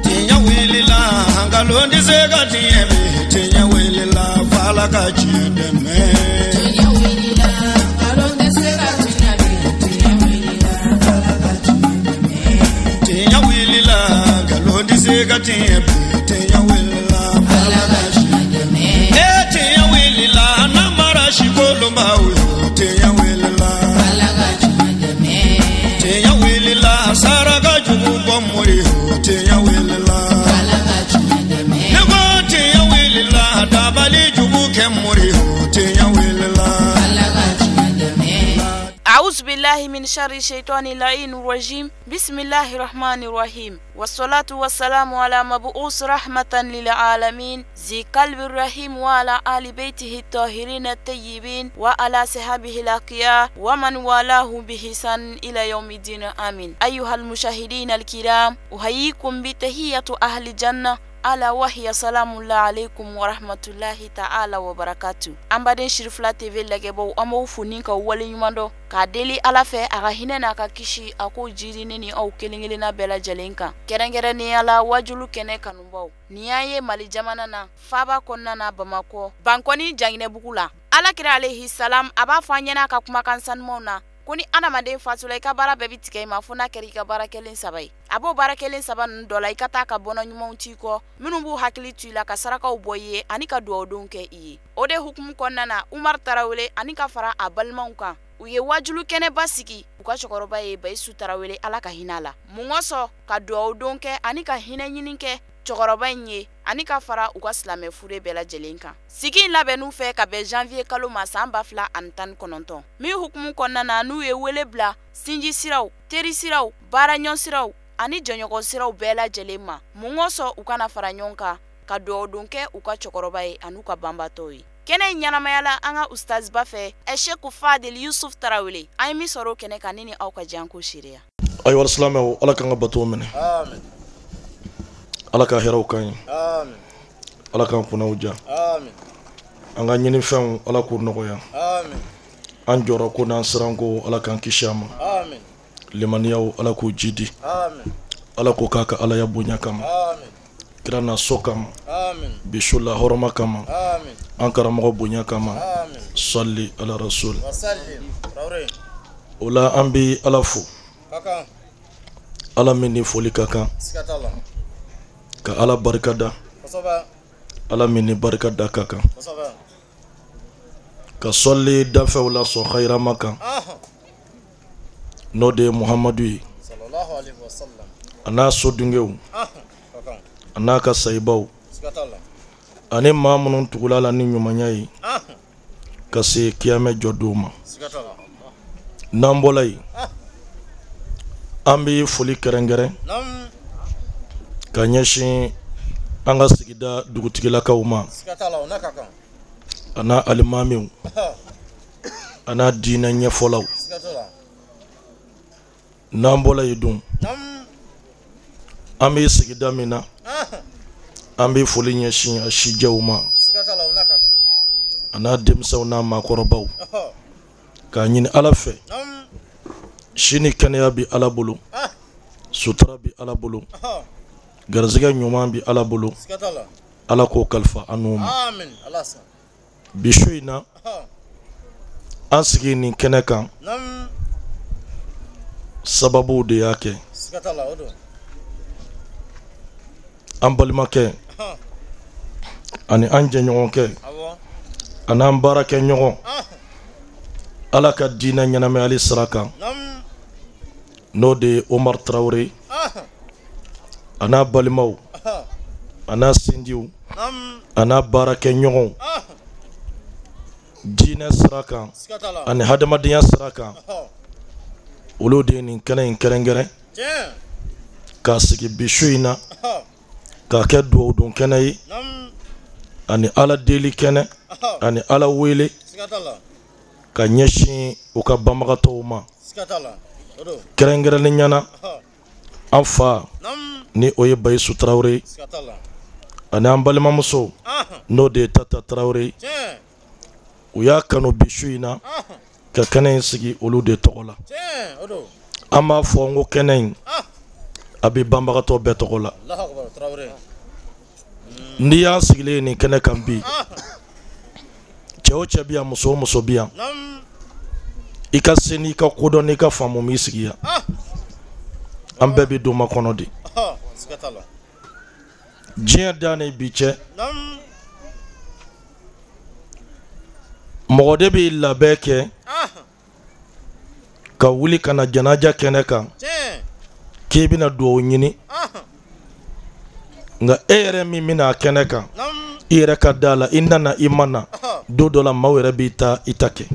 Tiɲɛ wulila, nkalon tɛ se ka tiɲɛ bi. Tiɲɛ wulila, f'Ala ka tiɲɛ dɛmɛ. Tiɲɛ wulila, nkalon tɛ se ka tiɲɛ bi. Tiɲɛ wulila, f'Ala ka tiɲɛ dɛmɛ. Tiɲɛ wulila, nkalon tɛ se ka tiɲɛ bi. Tiɲɛ wulila, f'Ala ka tiɲɛ dɛmɛ. E tiɲɛ wulila, namara si kolonbaw yo. Tiɲɛ wulila, f'Ala ka tiɲɛ dɛmɛ. Tiɲɛ wulila, saraka jugu bɔ mori yo. Tiɲɛ wulila, f'Ala ka tiɲɛ dɛmɛ. Ne ko tiɲɛ wulila, dabali jugu kɛ mori yo. Tiɲɛ wulila, f'Ala ka tiɲɛ dɛmɛ. أعوذ بالله من شر الشيطان اللعين الرجيم. بسم الله الرحمن الرحيم، والصلاة والسلام على مبعوث رحمة للعالمين ذي قلب الرحيم، وعلى آل بيته الطاهرين الطيبين، وعلى صحابه الأقياء ومن والاه بإحسان إلى يوم الدين. آمين. أيها المشاهدين الكرام، أحييكم بتحية أهل الجنة، ألا وهي سلام الله عليكم ورحمة الله تعالى وبركاته. An baden Sirifila TV lajɛbaw, an b'aw fo ni ka waleɲuman dɔn k'a deli Ala fɛ a ka hinɛ n'a ka kisi a k'o jiri ne ni aw kelen kelenna bɛɛ lajɛlen kan, kɛrɛnkɛrɛnnenya la wajulu kɛnɛ kanubaw. Nin y'an ye Mali jamana na, faaba kɔnɔna na, Bamakɔ, Bankɔni Janginɛbugu la. Alakira alayhi salam a b'a fɔ an ɲɛna a ka kumakan sanumanw na ko ni adamaden fatula, i ka baara bɛɛ bi tigɛ i ma fo n'a kɛra i ka baara kɛlen saba ye. A b'o baara kɛlen saba ninnu dɔ la, i ka taa ka bɔnɔ ɲumanw t'i kɔ minnu b'u hakili to i la, ka sarakaw bɔ i ye ani ka dugawudenw kɛ i ye. O de hukumu kɔnɔna na, Umaru Tarawele ani ka fara a balimaw kan, u ye wajulu kɛnɛba sigi u ka cɛkɔrɔba ye Bayisu Tarawele, Ala ka hinɛ a la. Mun kosɔn? Ka dugawudon kɛ ani ka hinɛ ɲini kɛ cɛkɔrɔba in ye ani ka fara u ka silamɛ fure bɛɛ lajɛlen kan. Sigi in labɛnn'u fɛ ka bɛn janvier kalo ma san 2019, min hukumu kɔnɔna na n'u ye wele bila sinji siraw, teri siraw, baaraɲɔgɔn siraw ani jɔɲɔgɔn siraw bɛɛ lajɛlen ma. Mun kosɔn? U kana fara ɲɔgɔn kan ka dugawudon kɛ u ka cɛkɔrɔba ye an'u ka banbatɔw ye. Kɛnɛ in ɲɛnamayala an ka ustaziba fɛ, Ɛseku Fadil Yusuf Tarawele. An ye min sɔrɔ o kɛnɛ kan, ne ni aw ka jɛ an k'o seereya. Ayiwa silamɛw, Ala k'an ka bato minɛ, Ala ka hɛrɛw k'an ye, Ala k'an kunnaw diya, an ka ɲinifɛnw Ala k'u nɔgɔya, an jɔrɔ ko n'an siran ko Ala k'an kisi a ma, limaniyaw Ala k'u jidi, Ala k'o k'a ka Alaya bonya kama, kira n'a so kama, bi su la hɔrɔma kama, an karamɔgɔ bonya kama, sali ala rasul. O la an bi Ala fo, Ala min ni foli ka kan, ka Ala barika da, Ala min ni barika da ka kan, ka sɔli danfɛnw la sɔn hayirama kan, n'o de ye Muhamadu ye, a n'a sodengew, a n'a ka sayibaw, ani maa minnu tugula la ni ɲumanya ye ka se kiyamɛ jɔ don ma. N'an bɔla yen, an bɛ foli kɛrɛnkɛrɛn ka ɲɛsin an ka sigida dugutigilakaw ma, a n'a alimamiw, a n'a diinɛ ɲɛfɔlaw. N'an bɔla yen dun, an bɛ sigida min na, an bɛ foli ɲɛsin a sijɛw ma, a n'a denmisɛnw n'a maakɔrɔbaw, k'a ɲini Ala fɛ, si ni kɛnɛya bi Ala bolo, sutura bi Ala bolo, garizigɛ ɲuman bi Ala bolo, Ala k'o kalifa an n'u ma. Bi su in na, an sigi nin kɛnɛ kan, sababuw de y'a kɛ. An balimakɛ ani an jɛɲɔgɔnkɛ ani an baarakɛɲɔgɔn, Ala ka diinɛ ɲɛnamayali sira kan, n'o de ye Umaru Tarawele, a n'a balimaw, a n'a sinjiw, a n'a baarakɛɲɔgɔnw, diinɛ sira kan ani hadamadenya sira kan, olu de ye nin kɛnɛ in kɛrɛnkɛrɛn k'a sigi bi su in na, k'a kɛ dugawudon kɛnɛ ye ani Ala deli kɛnɛ ani Ala wele ka ɲɛsin u ka banbagatɔw ma, kɛrɛnkɛrɛnnenya na an fa ni o ye Bayisu Tarawele ani an balimamuso n'o de ye Tata Tarawele. U y'a kanu bi su in na ka kɛnɛ in sigi olu de tɔgɔ la. An b'a fɔ n ko kɛnɛ in a bɛ banbagatɔ bɛɛ tɔgɔ la. N'i y'an sigilen nin kɛnɛ kan bi, cɛ o cɛ bi yan, muso o muso bi yan, i ka se n'i ka kodɔn n'i ka faamu m'i sigi yan. An bɛɛ bɛ don ma kɔnɔ de. Diɲɛ dan ni bi cɛ, mɔgɔ de b'i labɛn kɛ ka wuli ka na janaja kɛnɛ kan k'i bɛna duwawu ɲini, nka e yɛrɛ min bɛna a kɛnɛ kan, i yɛrɛ ka da la, i nana i ma na, don dɔ la maaw yɛrɛ b'i ta i ta kɛ.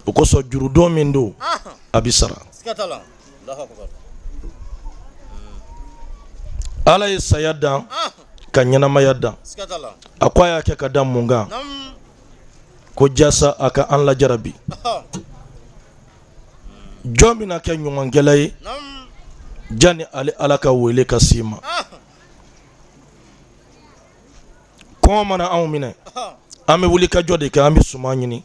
O kosɔn jurudon min don, a bɛ sara. Ala ye saya dan ka ɲɛnamaya dan. A ko a y'a kɛ ka da mun kan? Ko jasa a ka an lajarabi. Jɔn bɛna kɛ ɲumankɛla ye jani ale Ala ka wele ka s'i ma? Kɔngɔ mana anw minɛ, an bɛ wuli ka jɔ de kɛ, an bɛ suman ɲini.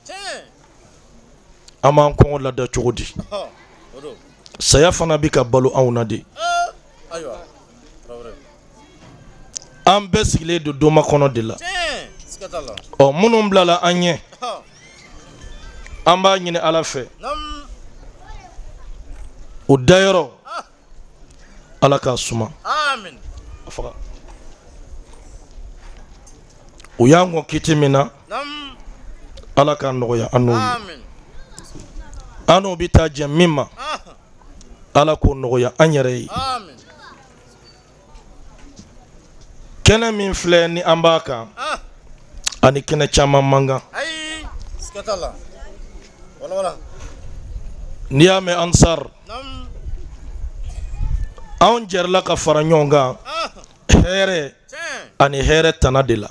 An b'an kɔngɔ lada cogo di? Saya fana bɛ ka balo anw na de. An bɛɛ sigilen don doma kɔnɔ de la. Ɔ minnu bilala an ɲɛ, an b'a ɲini Ala fɛ o dayɔrɔ Ala k'a suma. A faga. O y'an kɔn kiti min na, Ala k'a nɔgɔya an n'o ye. An n'o bɛ taa jɛ min ma, Ala k'o nɔgɔya an yɛrɛ ye. Kɛnɛ min filɛ ni an b'a kan, ani kɛnɛ caman man kan. N'i y'a mɛn Ansar, anw jɛrila ka fara ɲɔgɔn kan hɛrɛ ani hɛrɛ tana de la.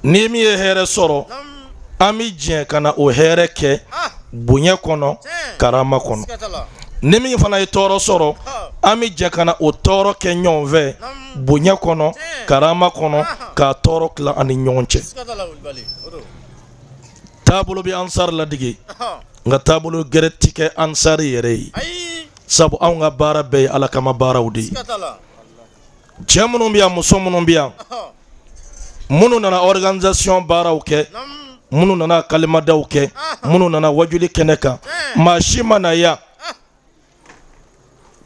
Ni min ye hɛrɛ sɔrɔ, an bɛ jɛ ka na o hɛrɛ kɛ bonya kɔnɔ, karama kɔnɔ. Ni min fana ye tɔɔrɔ sɔrɔ, an bɛ jɛ ka na o tɔɔrɔ kɛ ɲɔgɔn fɛ bonya kɔnɔ, karama kɔnɔ, k'a tɔɔrɔ tila an ni ɲɔgɔn cɛ. Taabolo bɛ Ansar ladege, nka taabolo gɛrɛ ti kɛ Ansar yɛrɛ ye. Sabu anw ka baara bɛɛ ye Ala kama baaraw de ye. Cɛ minnu bɛ yan, muso minnu bɛ yan, minnu nana organisation baaraw kɛ, minnu nana kalimadaw kɛ, minnu nana wajuli kɛnɛ kan, maa si ma na yan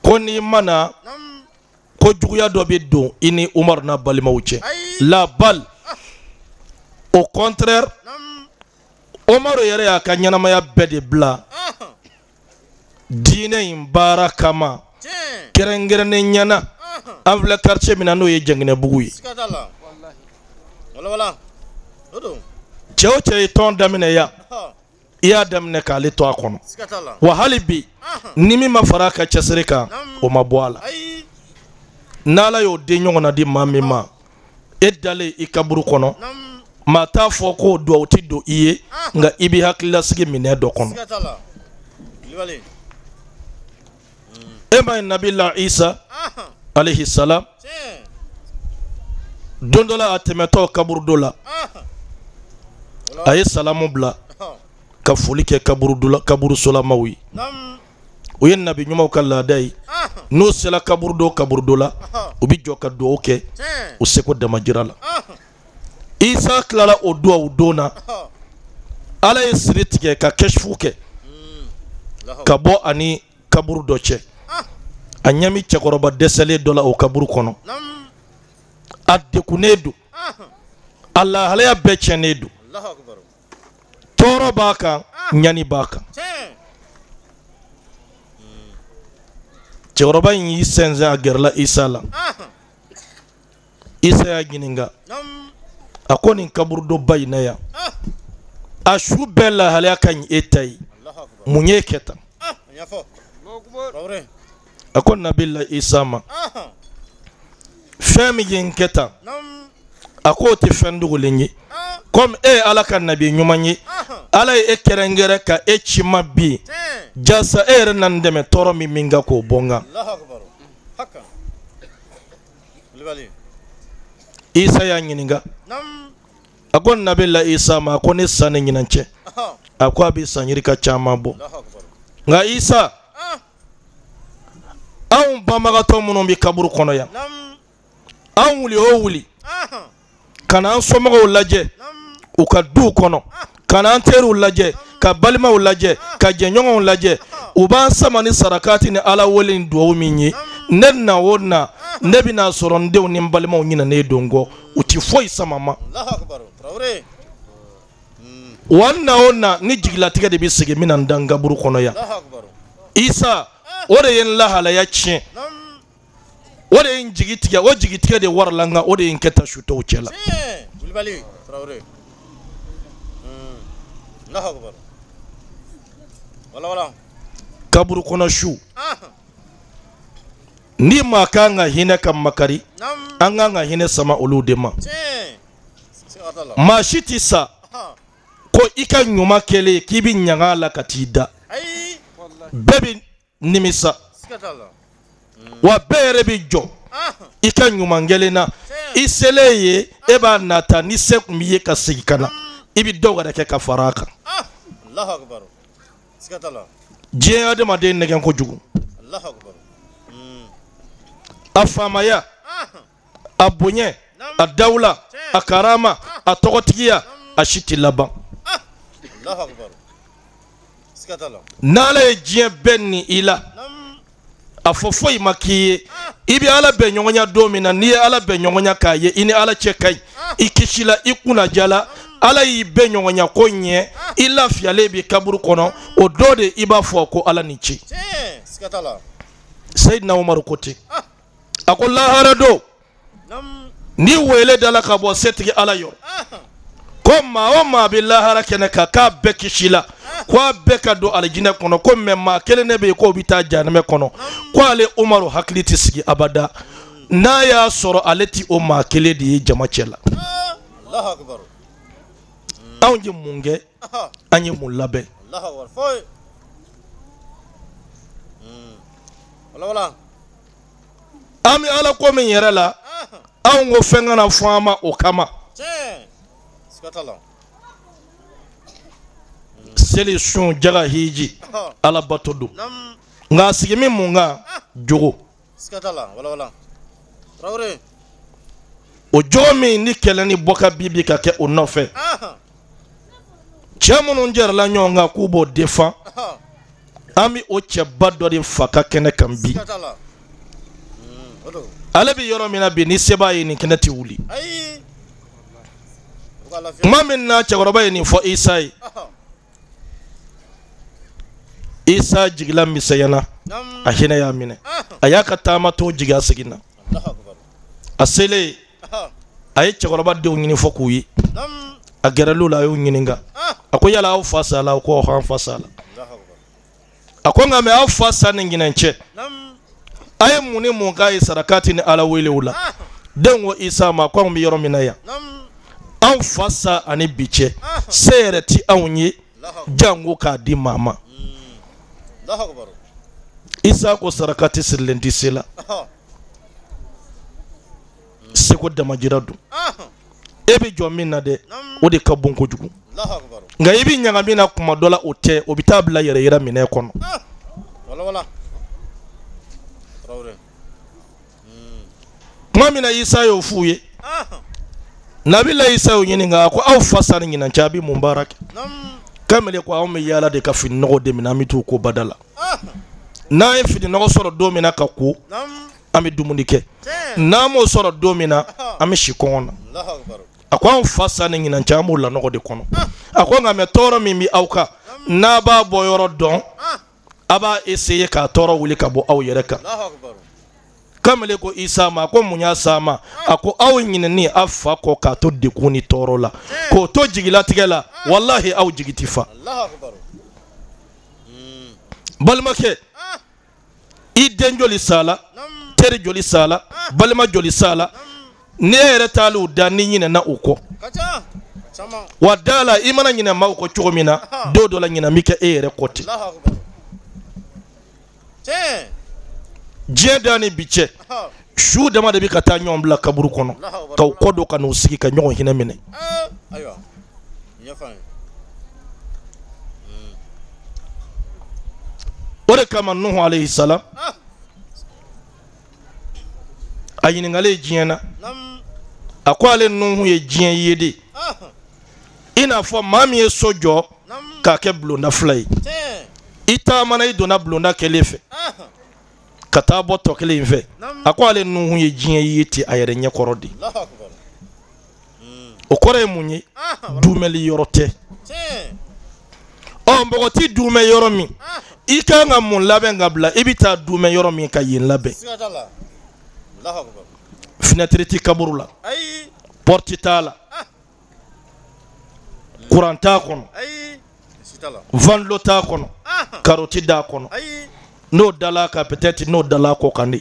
ko n'i ma na ko juguya dɔ bɛ don i ni Umaru n'a balimaw cɛ. La bal, au contraire, Umaru yɛrɛ y'a ka ɲɛnamaya bɛɛ de bila diinɛ in baara kama, kɛrɛnkɛrɛnnen ɲɛna an filɛ quartier min na n'o ye Jɛngɛnɛbugu ye. Cɛ o cɛ ye tɔn daminɛ yan, i y'a daminɛ k'ale to a kɔnɔ. Wa hali bi ni min ma fara a ka cɛsiri kan, o ma bɔ a la. N'Ala y'o den ɲɔgɔn na di maa min ma, e dalen i kaburu kɔnɔ, maa t'a fɔ k'o duwawu ti don i ye, nka i b'i hakililasigi minɛn dɔ kɔnɔ. E ma ye Nabila Isa alayhi salam, don dɔ la a tɛmɛtɔ kaburudo la, a ye salamu bila ka foli kɛ kaburusolamaw ye. O ye nabi ɲumanw ka laada ye. N'o sera kaburudo la, u bɛ jɔ ka duwawu kɛ u seko damajira la. Isa tilala o duwawu don na, Ala ye siri tigɛ ka kɛsifu kɛ ka bɔ ani kaburu dɔ cɛ. A ɲɛ bɛ cɛkɔrɔba dɛsɛlen dɔ la o kaburu kɔnɔ. A degunnen don, a lahalaya bɛɛ tiɲɛnen don, tɔɔrɔ b'a kan, ɲani b'a kan. Cɛkɔrɔba in y'i sɛnsɛn a gɛrɛla Isa la. Isa y'a ɲininka, a ko nin kaburudoba in na yan, a su bɛɛ lahalaya ka ɲi e ta ye, mun y'e kɛ tan? A ko Nabila Isa ma, fɛn min ye n kɛ tan, a k'o tɛ fɛn dogolen ye. Komi e ye Ala ka nabi ɲuman ye, Ala ye e kɛrɛnkɛrɛn ka e ci ma bi, jasa e yɛrɛ na n dɛmɛ tɔɔrɔ min kan k'o bɔ n kan. Isa y'a ɲininka, a ko Nabila Isa ma, a ko ne san ni ɲinan cɛ, a ko a bɛ san yirika caman bɔ. Nka Isa anw banbagatɔ minnu bɛ kaburu kɔnɔ yan anw wuli o wuli ka na an somɔgɔw lajɛ u ka duw kɔnɔ ka na an teriw lajɛ ka balimaw lajɛ ka jɛɲɔgɔnw lajɛ u b'an sama ni sarakati ni ala wele ni duwawu min ye ne na o na ne bɛna sɔrɔ n denw ni n balimaw ɲinɛnen don n kɔ u ti foyi sama ma wa n na o na ni jigilatigɛ de bɛ segin n bɛna n da n kaburu kɔnɔ yan Isa o de ye n lahalaya tiɲɛ o de ye n jigi tigɛ o jigi tigɛ de warala n kan o de ye n kɛ ta sutɔw cɛ la. Kaburu kɔnɔ su ni maa kan ka hinɛ ka makari an kan ka hinɛ sama olu de ma maa si tɛ sa ko i ka ɲuman kɛlen k'i bɛ ɲaga a la ka t'i da bɛɛ bɛ nimisa wa bɛɛ yɛrɛ bɛ jɔ i ka ɲuman kɛlen na i selen ye e b'a nata ni se tun b'i ye ka segin ka na i bɛ dɔw yɛrɛ kɛ ka fara a kan. Diɲɛ adamaden nɛgɛn kojugu a faamaya a bonya a dawula a karama a tɔgɔtigiya a si tɛ laban. N'ala ye diɲɛ bɛɛ ni i la a fɔ foyi ma k'i ye i bɛ ala bɛn ɲɔgɔnya don min na n'i ye ala bɛn ɲɔgɔnya k'a ye i ni ala cɛ ka ɲi i kisila i kunnajala ala y'i bɛn ɲɔgɔnya ko ɲɛ i lafiyalen b'i kaburu kɔnɔ o dɔ de i b'a fɔ ko ala ni ce. Seyidina Umaru ko ten a ko lahara don ni wele dala ka bɔ setigi ala yɔrɔ ko maa o maa bɛ lahara kɛnɛ kan k'a bɛɛ kisila k'a bɛɛ ka don alijinɛ kɔnɔ ko mɛ maa kelen de bɛ yen k'o bɛ taa jahanamɛ kɔnɔ ko ale Umaru hakili tɛ sigi abada n'a y'a sɔrɔ ale ti o maa kelen de ye jama cɛ la. Anw ye mun kɛ an ye mun labɛn an bɛ ala ko min yɛrɛ la anw ko fɛn kana fɔ an ma o kama. Seli sun jaga hiji ala bato don nka a sigi min mun kan jogo o jogo min ni kɛlɛ ni bɔ ka bi ka kɛ o nɔfɛ cɛ minnu jɛrɛla ɲɔgɔn kan k'u b'o defan an bɛ o cɛba dɔ de fa ka kɛnɛ kan bi ale bɛ yɔrɔ min na bi ni se b'a ye nin kɛnɛ tɛ wuli. Tuma min na cɛkɔrɔba ye nin fɔ Isa ye Isa jigila misɛnyana a hinɛ y'a minɛ a y'a ka taama to jigin a seginna a selen a ye cɛkɔrɔba denw ɲini fɔ k'u ye a gɛrɛl'u la a y'u ɲininka a ko yala aw fa sala ko an fa sala a ko nka mɛ aw fa sa ni ɲinɛn cɛ a ye mun ni mun k'a ye sarakati ni ala welew la denw ko Isa ma ko anw bɛ yɔrɔ min na yan anw fa sa ani bi cɛ se yɛrɛ ti anw ye jango k'a di maa ma. Isa ko sarakati sirilen tɛ se la seko damajira don e bɛ jɔ min na dɛ o de ka bon kojugu nka i bɛ ɲaga min na kuma dɔ la o tɛ o bɛ taa bila yɛrɛ yira minɛ kɔnɔ. Tuma min na Isa y'o f'u ye Nabila Isa y'o ɲininka a ko aw fa sa ni ɲinan cɛ a bɛ mun baara kɛ kamalen ko anw bɛ yaala de ka fini nɔgɔ de minɛ an bɛ t'u ko bada la n'an ye fini nɔgɔ sɔrɔ don min na ka ko an bɛ dumuni kɛ n'an m'o sɔrɔ don min na an bɛ si kɔngɔ na a ko anw fa sa ni ɲinan cɛ an b'o lanɔgɔ de kɔnɔ a ko nka mɛ tɔɔrɔ min bɛ aw kan n'a b'a bɔ yɔrɔ dɔn a b'a essayer k'a tɔɔrɔ wuli ka bɔ aw yɛrɛ kan. Kamalen ko Isa ma ko mun y'a s'a ma a ko aw ɲinɛni aw fa kɔ k'a to degun ni tɔɔrɔ la k'o to jigilatigɛ la walahi aw jigi ti fa. Balimakɛ i den joli sala teri joli sala balima joli sala n'e yɛrɛ taal'u da ni ɲinɛna u kɔ wa da la i mana ɲinɛ maaw kɔ cogo min na don dɔ la ɲinɛ bɛ kɛ e yɛrɛ kɔ ten. Diɲɛ da ni bi cɛ su dama de bɛ ka taa ɲɔgɔn bila kaburu kɔnɔ k'aw kɔ don ka n'u sigi ka ɲɔgɔn hinɛ minɛ. O de kama Nuhu alayhi salam a ɲininkalen diɲɛ na, a ko ale Nuhu ye diɲɛ ye de, i n'a fɔ maa min ye so jɔ k'a kɛ bulonda fila ye, i taamana i donna bulonda kelen fɛ ka taa bɔ tɔ kelen in fɛ. A ko ale Nuhu ye diɲɛ ye ten a yɛrɛ ɲɛkɔrɔ de. O kɔrɔ ye mun ye? Dumɛli yɔrɔ tɛ. Ɔ mɔgɔ ti dumɛ yɔrɔ min, i kan ka mun labɛn ka bila, i bɛ taa dumɛ yɔrɔ min ka yen labɛn. Fenêtre ti kaburu la, porte t'a la, courant t'a kɔnɔ, ventilo t'a kɔnɔ, carotte t'a kɔnɔ. N'o dala kan peut-être n'o dala kɔ kan de.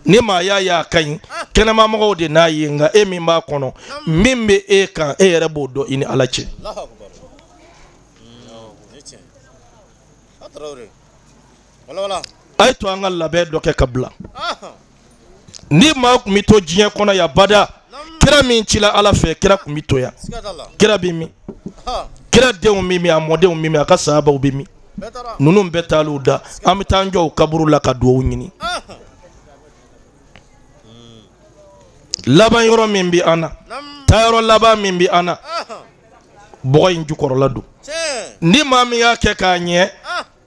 Ni maa y'a ye a ka ɲi, kɛnɛmamɔgɔw de n'a ye, nka e min b'a kɔnɔ, min bɛ e kan, e yɛrɛ b'o dɔn i ni Ala cɛ. A ye to an ka labɛn dɔ kɛ ka bila. Ni maa tun bɛ to diɲɛ kɔnɔ yan bada, kira min cila Ala fɛ, kira tun bɛ to yan. Kira bɛ min? Kira denw bɛ min? A mɔdenw bɛ min? A ka sahabaw bɛ min? Ninnu bɛɛ taal'u da, an bɛ taa an jɔ u kaburu la ka duwawu ɲini. Laban yɔrɔ min bɛ an na, taayɔrɔ laban min bɛ an na, bɔgɔ in jukɔrɔla don. Ni maa min y'a kɛ k'a ɲɛ,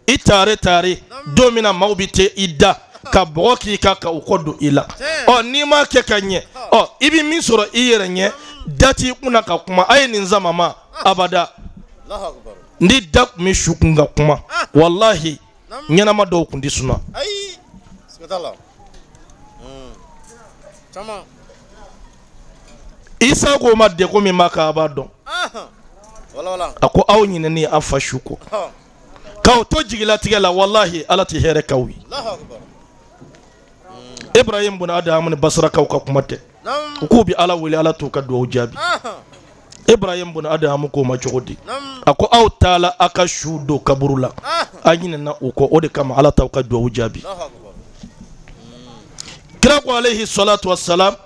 i taare taare, don min na maaw bɛ te i da ka bɔgɔ k'i kan ka u kɔ don i la. Ɔ n'i m'a kɛ ka ɲɛ, ɔ i bɛ min sɔrɔ i yɛrɛ ɲɛ, da t'i kunna ka kuma, a ye nin zamama abada. Ni da tun bɛ su kun ka kuma, walahi ɲɛnama dɔw tun tɛ suna. Isa ko ma degun min b'a kan a b'a dɔn. A ko aw ɲinɛni aw fa su kɔ, k'aw to jigilatigɛ la, walahi Ala tɛ hɛrɛ k'aw ye. Ibrahim bun Adamu ni Basarakaw ka kuma tɛ, u k'u bɛ Ala wele, Ala t'u ka duwawu jaabi. Ibrahim bun Adamu k'o ma cogo di? A ko aw taala aw ka su don kaburu la, a ɲinɛna u kɔ, o de kama Ala t'aw ka duwawu jaabi. Kira ko alayhi salatu wassalam,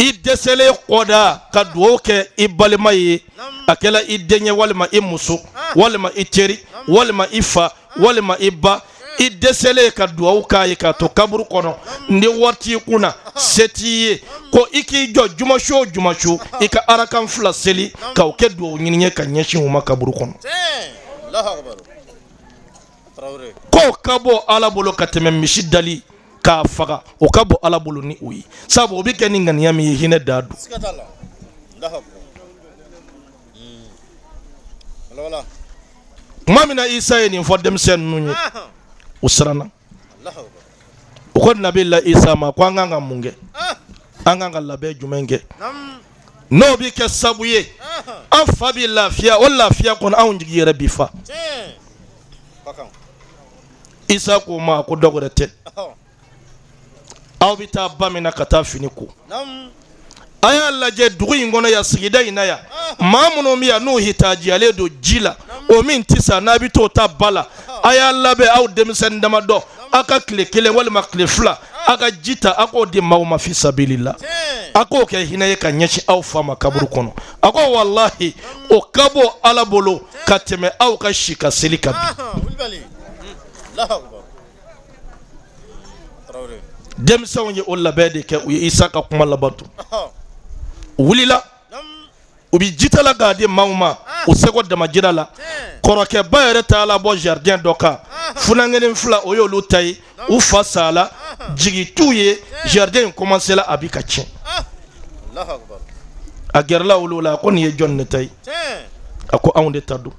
i dɛsɛlen kɔda ka duwawu kɛ i balima ye, a kɛla i den ye walima i muso walima i teri walima i fa walima i ba, i dɛsɛlen ka duwawu k'a ye k'a to kaburu kɔnɔ, ni wari t'i kunna, se t'i ye, ko i k'i jɔ jumasu o jumasu i ka arakan fila seli k'o kɛ duwawu ɲini ye ka ɲɛsin u ma kaburu kɔnɔ. K'o ka bɔ Ala bolo ka tɛmɛ misi dali k'a faga, o ka bɔ Ala bolo ni o ye, sabu o bɛ kɛ ni ŋaniya min ye, hinɛ dan don. Tuma min na Isa ye nin fɔ denmisɛn ninnu ye, u siranna. U ko Nabila Isa ma ko an kan ka mun kɛ? An kan ka labɛn jumɛn kɛ n'o bɛ kɛ sabu ye an fa bɛ lafiya, o lafiya kɔnɔ anw jigi yɛrɛ bi fa. Isa k'o ma ko dɔ wɛrɛ tɛ, aw bɛ taa ba min na ka taa fini ko. A y'a lajɛ dugu in kɔnɔ yan, sigida in na yan, maa minnu bɛ yan n'u hitajiyalen don ji la, o min tɛ sa n'a bɛ t'o ta ba la, a y'a labɛn aw denmisɛnnin damadɔ, aw ka tile kelen walima tile fila, aw ka ji ta, aw k'o di maaw ma fi sabilila, aw k'o kɛ hinɛ ye ka ɲɛsin aw fa ma kaburu kɔnɔ. A ko walahi o ka bɔ Ala bolo ka tɛmɛ aw ka si ka seli kan bi. Denmisɛnw ye o labɛn de kɛ, u ye Isa ka kuma labato. U wulila, u bɛ jita la k'a di maaw ma u seko damajira la. Kɔrɔkɛba yɛrɛ taala bɔ jardin dɔ kan, funankɛnin fila o y'olu ta ye, u fa sala, jigi t'u ye, jardin in commencé la a bi ka tiɲɛ. A gɛrɛla olu la, a ko nin ye jɔn de ta ye? A ko anw de ta don.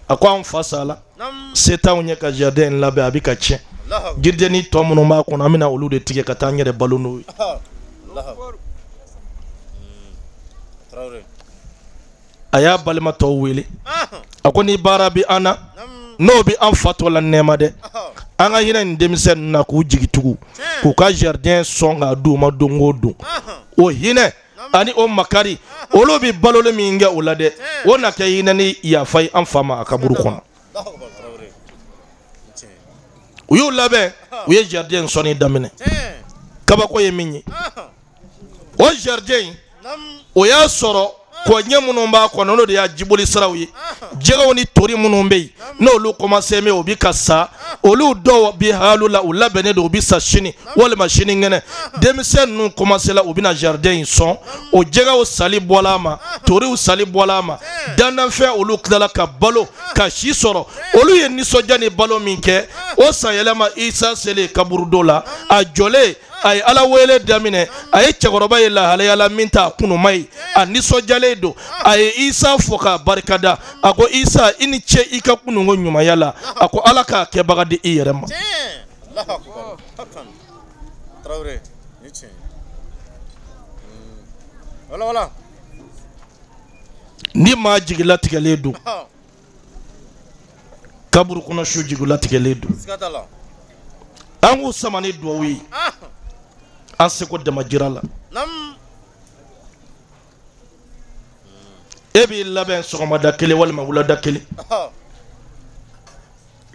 A ko anw fa sala, se t'anw ye ka jardin in labɛn, a bi ka tiɲɛ. Jiridenni tɔ minnu b'a kɔnɔ, an bɛna olu de tigɛ ka taa an yɛrɛ balo n'o ye. A y'a balima tɔw wele, a ko ni baara bɛ an na, n'o bɛ an fa tɔ la nɛɛma dɛ, an ka hinɛ nin denmisɛn ninnu na k'u jigi tugu, k'u ka jardin sɔn k'a d'u ma don o don. O hinɛ ani o makari, olu bɛ baloli min kɛ o la dɛ, o na kɛ hinɛ ni yafa ye an fa ma a kaburu kɔnɔ. U y'u labɛn, u ye jardin sɔnni daminɛ. Kabako ye min ye, o jardin in, o y'a sɔrɔ Kɔɲɛ minnu b'a kɔnɔ n'o de y'a jiboli siraw ye, jɛgɛw ni tori minnu bɛ yen n'olu commencé bɛ o bi ka sa, olu dɔw bi halu la, u labɛnnen don u bi sa sini walima sinikɛnɛ. Denmisɛn ninnu commencé la, u bɛna jardin in sɔn, o jɛgɛw sali bɔla a ma, toriw sali bɔla a ma, dandanfɛn olu tilala ka balo ka si sɔrɔ. Olu ye nisɔndiya ni balo min kɛ o sanyɛlɛma, Isa selen kaburudo la, a jɔlen a ye Ala wele daminɛ, a ye cɛkɔrɔba ye lahalaya la min t'a kunuma ye, a nisɔndiyalen don, a ye Isa fo k'a barikada, a ko Isa i ni ce i ka kununko ɲumanya la, a ko Ala k'a kɛbaga di i yɛrɛ ma. Ni maa jigilatigɛlen don, kaburu kɔnɔ su jigilatigɛlen don, an k'u sama ni duwawu ye an seko damajira la. E b'i labɛn sɔgɔmada kelen walima wulada kelen,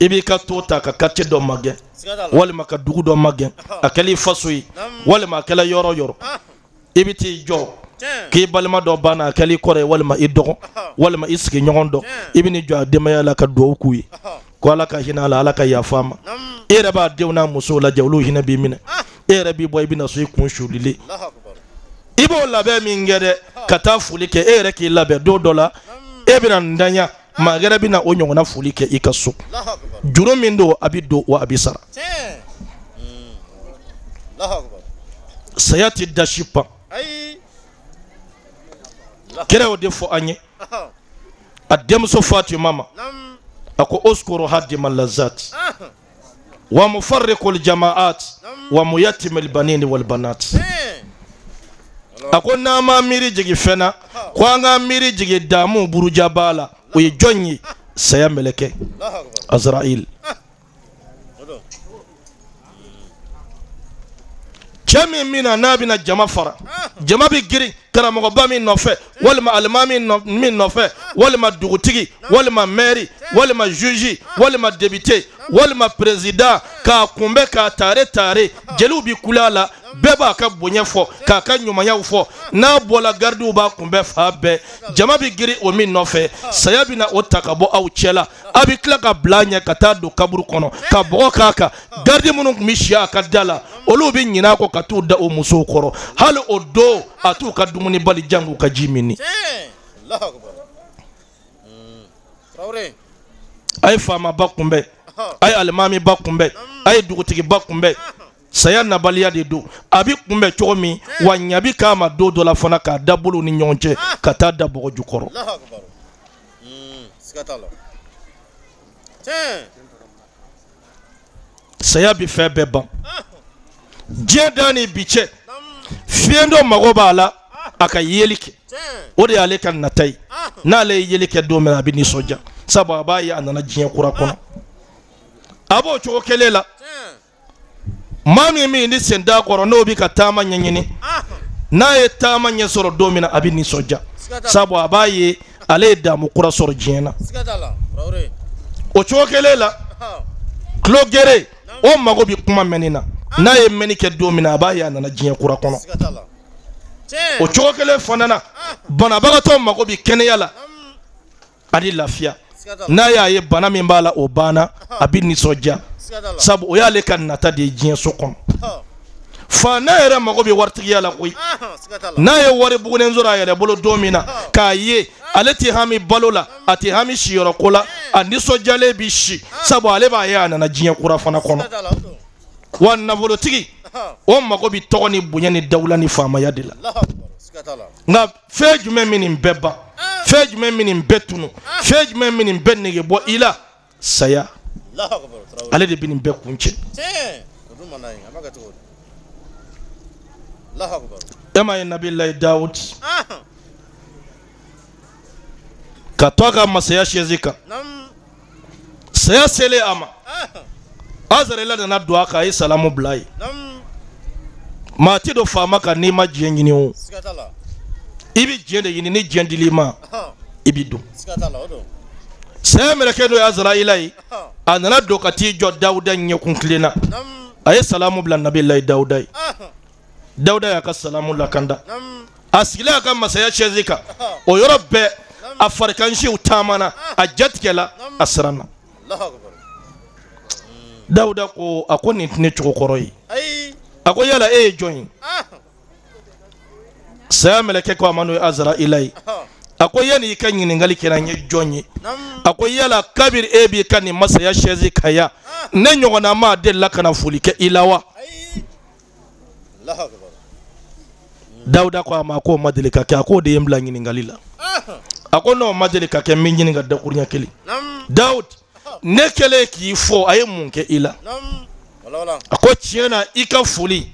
i b'i ka to ta ka quartier dɔ magɛn walima ka dugu dɔ magɛn, a kɛla i faso ye walima a kɛla yɔrɔ yɔrɔ, i bɛ t'i jɔ k'i balima dɔ banna, a kɛla i kɔrɔ ye walima i dɔgɔ walima i sigiɲɔgɔn dɔ, i bɛ n'i jɔ a denbaya la ka duwawu k'u ye ko Ala ka hinɛ a la, Ala ka yafa a ma. E yɛrɛ b'a denw n'a musow lajɛ, olu hinɛ b'i minɛ, e yɛrɛ b'i bɔ i bɛna so i kun sulilen. I b'o labɛn min kɛ dɛ ka taa foli kɛ, e yɛrɛ k'i labɛn don dɔ la e bɛna ntanya, maa wɛrɛ bɛna o ɲɔgɔnna foli kɛ i ka so. Juru min don a bɛ don wa a bɛ sara. Saya tɛ dasi pan. Kira y'o de fɔ an ye a denmuso Fatima ma, a ko uskuru hadima lazat wa mufarriqul jamaat wa muyatimil banini wal banat. A ko n'an ma miiri jigin fɛn na, ko an ka miiri jigin damu burujaba la, o ye jɔn ye? Saya mɛlɛkɛ Azrail. Cɛ min bɛna n'a bɛna jama fara, jama bɛ girin karamɔgɔba min nɔfɛ walima alimami min nɔfɛ walima dugutigi walima mɛri walima juge walima député walima président, k'a kunbɛn k'a tare tare, jeliw bɛ kule a la, bɛɛ b'a ka bonya fɔ k'a ka ɲumanyaw fɔ, n'a bɔla garidiw b'a kunbɛn fan bɛɛ, jama bɛ girin o min nɔfɛ, saya bɛna o ta ka bɔ aw cɛ la, a bɛ tila ka bila a ɲɛ ka taa don kaburu kɔnɔ ka bɔgɔ k'a kan. Garidi minnu tun bɛ si a ka da la, olu bɛ ɲinɛ a kɔ ka t'u da o musow kɔrɔ, hali o don a t'u ka dumuni bali jango ka ji min. A ye faamaba kunbɛn, a ye alimamiba kunbɛn, a ye dugutigiba kunbɛn. Saya nabaliya de don, a bɛ kunbɛn cogo min wa ɲa bi k'a ma don dɔ la fana k'a da bolo ni ɲɔgɔn cɛ ka taa da bɔgɔ jukɔrɔ. Saya bi fɛn bɛɛ ban. Diɲɛ dan ni bi cɛ, fiɲɛ dɔ mago b'a la a ka yeli kɛ, o de y'ale ka nata ye. N'ale ye yeli kɛ don min na, a bɛ nisɔndiya, sabu a b'a ye a nana diɲɛ kura kɔnɔ. A b'o cogo kelen la, maa min ni sen t'a kɔrɔ n'o bɛ ka taama ɲɛɲini, n'a ye taama ɲɛ sɔrɔ don min na, a bɛ nisɔndiya, sabu a b'a ye ale ye damu kura sɔrɔ diɲɛ na. O cogo kelen la, tulo gere o mago bɛ kuma mɛnni na, n'a ye mɛnni kɛ don min na, a b'a ye a nana diɲɛ kura kɔnɔ. O cogo kelen fana na, banabagatɔ mago bɛ kɛnɛya la ani lafiya, n'a y'a ye bana min b'a la o banna, a bɛ nisɔndiya, sabu o y'ale ka nata de ye diɲɛ so kɔnɔ. Faana yɛrɛ mago bɛ waritigiya la koyi, n'a ye wari bugunen sɔrɔ a yɛrɛ bolo don min na k'a ye ale tɛ hami balo la, a tɛ hami siyɔrɔ ko la, a nisɔndiyalen bɛ si, sabu ale b'a ye a nana diɲɛ kura fana kɔnɔ. Wa nafolotigi o mago bɛ tɔgɔ ni bonya ni dawula ni faamaya de la. Nka fɛn jumɛn min nin bɛɛ ban, fɛn jumɛn min nin bɛɛ tunu, fɛn jumɛn min nin bɛɛ nege bɔ i la? Saya. Ale de bɛ nin bɛɛ kun cɛ. E ma ye Nabilayi Dawud ka to a ka masaya chaise kan, saya selen a ma, Azarela nana don a kan, a ye salamu bila a ye. Maa tɛ don faama kan n'i ma diɲɛ ɲini o, i bɛ diɲɛ de ɲini, ni diɲɛ dil'i ma i bɛ don. Saya mɛlɛkɛ n'o ye Azarayila ye, a nana don ka t'i jɔ Dawuda ɲɛkun tilen na, a ye salamu bila Nabilayi Dawuda ye. Dawuda y'a ka salamu lakanda. A sigilen a ka masaya chaise kan, o yɔrɔ bɛɛ a farikansiw taamana, a jatigɛla, a siranna. Dawuda ko a ko nin tɛ ne cogo kɔrɔ ye. A ko yala e ye jɔn ye? Saya mɛlɛkɛ ko a ma n'o ye Azraïla ye. A ko yanni i ka ɲininkali kɛra n ye jɔn ye? A ko yala kabiri e b'i ka nin masaya chaise kan yan, ne ɲɔgɔnna maa delila ka na foli kɛ i la wa? Dawuda ko a ma k'o ma deli ka kɛ. A k'o de ye n bila ɲininkali la. A ko n'o ma deli ka kɛ, n bɛ ɲininka dakuruɲɛ kelen. Dawud, ne kɛlen k'i fɔ, a ye mun kɛ i la? A ko tiɲɛ na i ka foli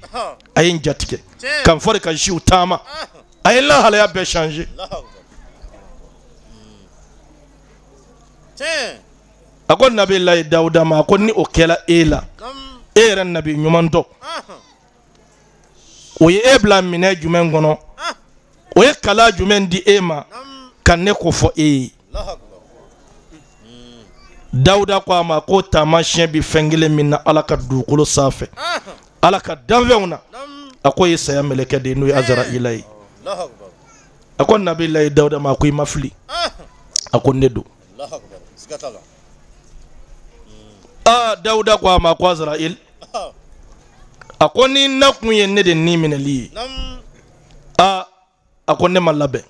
a ye n jatigɛ, ka n fari ka siw taama, a ye n lahalaya bɛɛ changer. A ko Nabilayi Dawuda ma, a ko ni o kɛla e la, e yɛrɛ nabi ɲuman dɔ, o ye e bila minɛ jumɛn kɔnɔ? O ye kala jumɛn di e ma ka ne ko fɔ e ye? Dawuda ko a ma ko taamasiyɛn bɛ fɛn kelen min na Ala ka dugukolo sanfɛ, Ala ka danfɛnw na, a ko ye saya mɛlɛkɛ de ye, n'o ye Azraïla ye. A ko Nabilayi Dawuda ma, a ko i ma fili, a ko ne don. Aa, Dawuda ko a ma ko Azraïl, a ko ni na kun ye ne de ni minɛli ye, aa, a ko ne ma labɛn,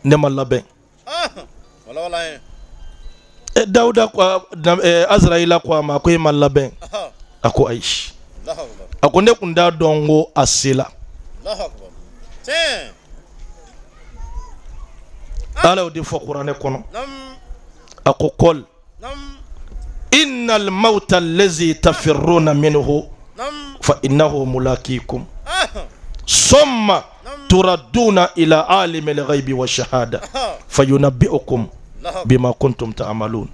ne ma labɛn. Dawuda ko Azraïla ko a ma ko e ma labɛn? A ko ayi. A ko ne kun t'a dɔn ko a sela. Ala y'o de fɔ kuranɛ kɔnɔ. A ko kɔl innal mawta allazi tafirruna minhu fa innahu mulakikum summa turadduna ila alimil ghaibi wa shahada fayunabbi'ukum bima kuntum ta'malun.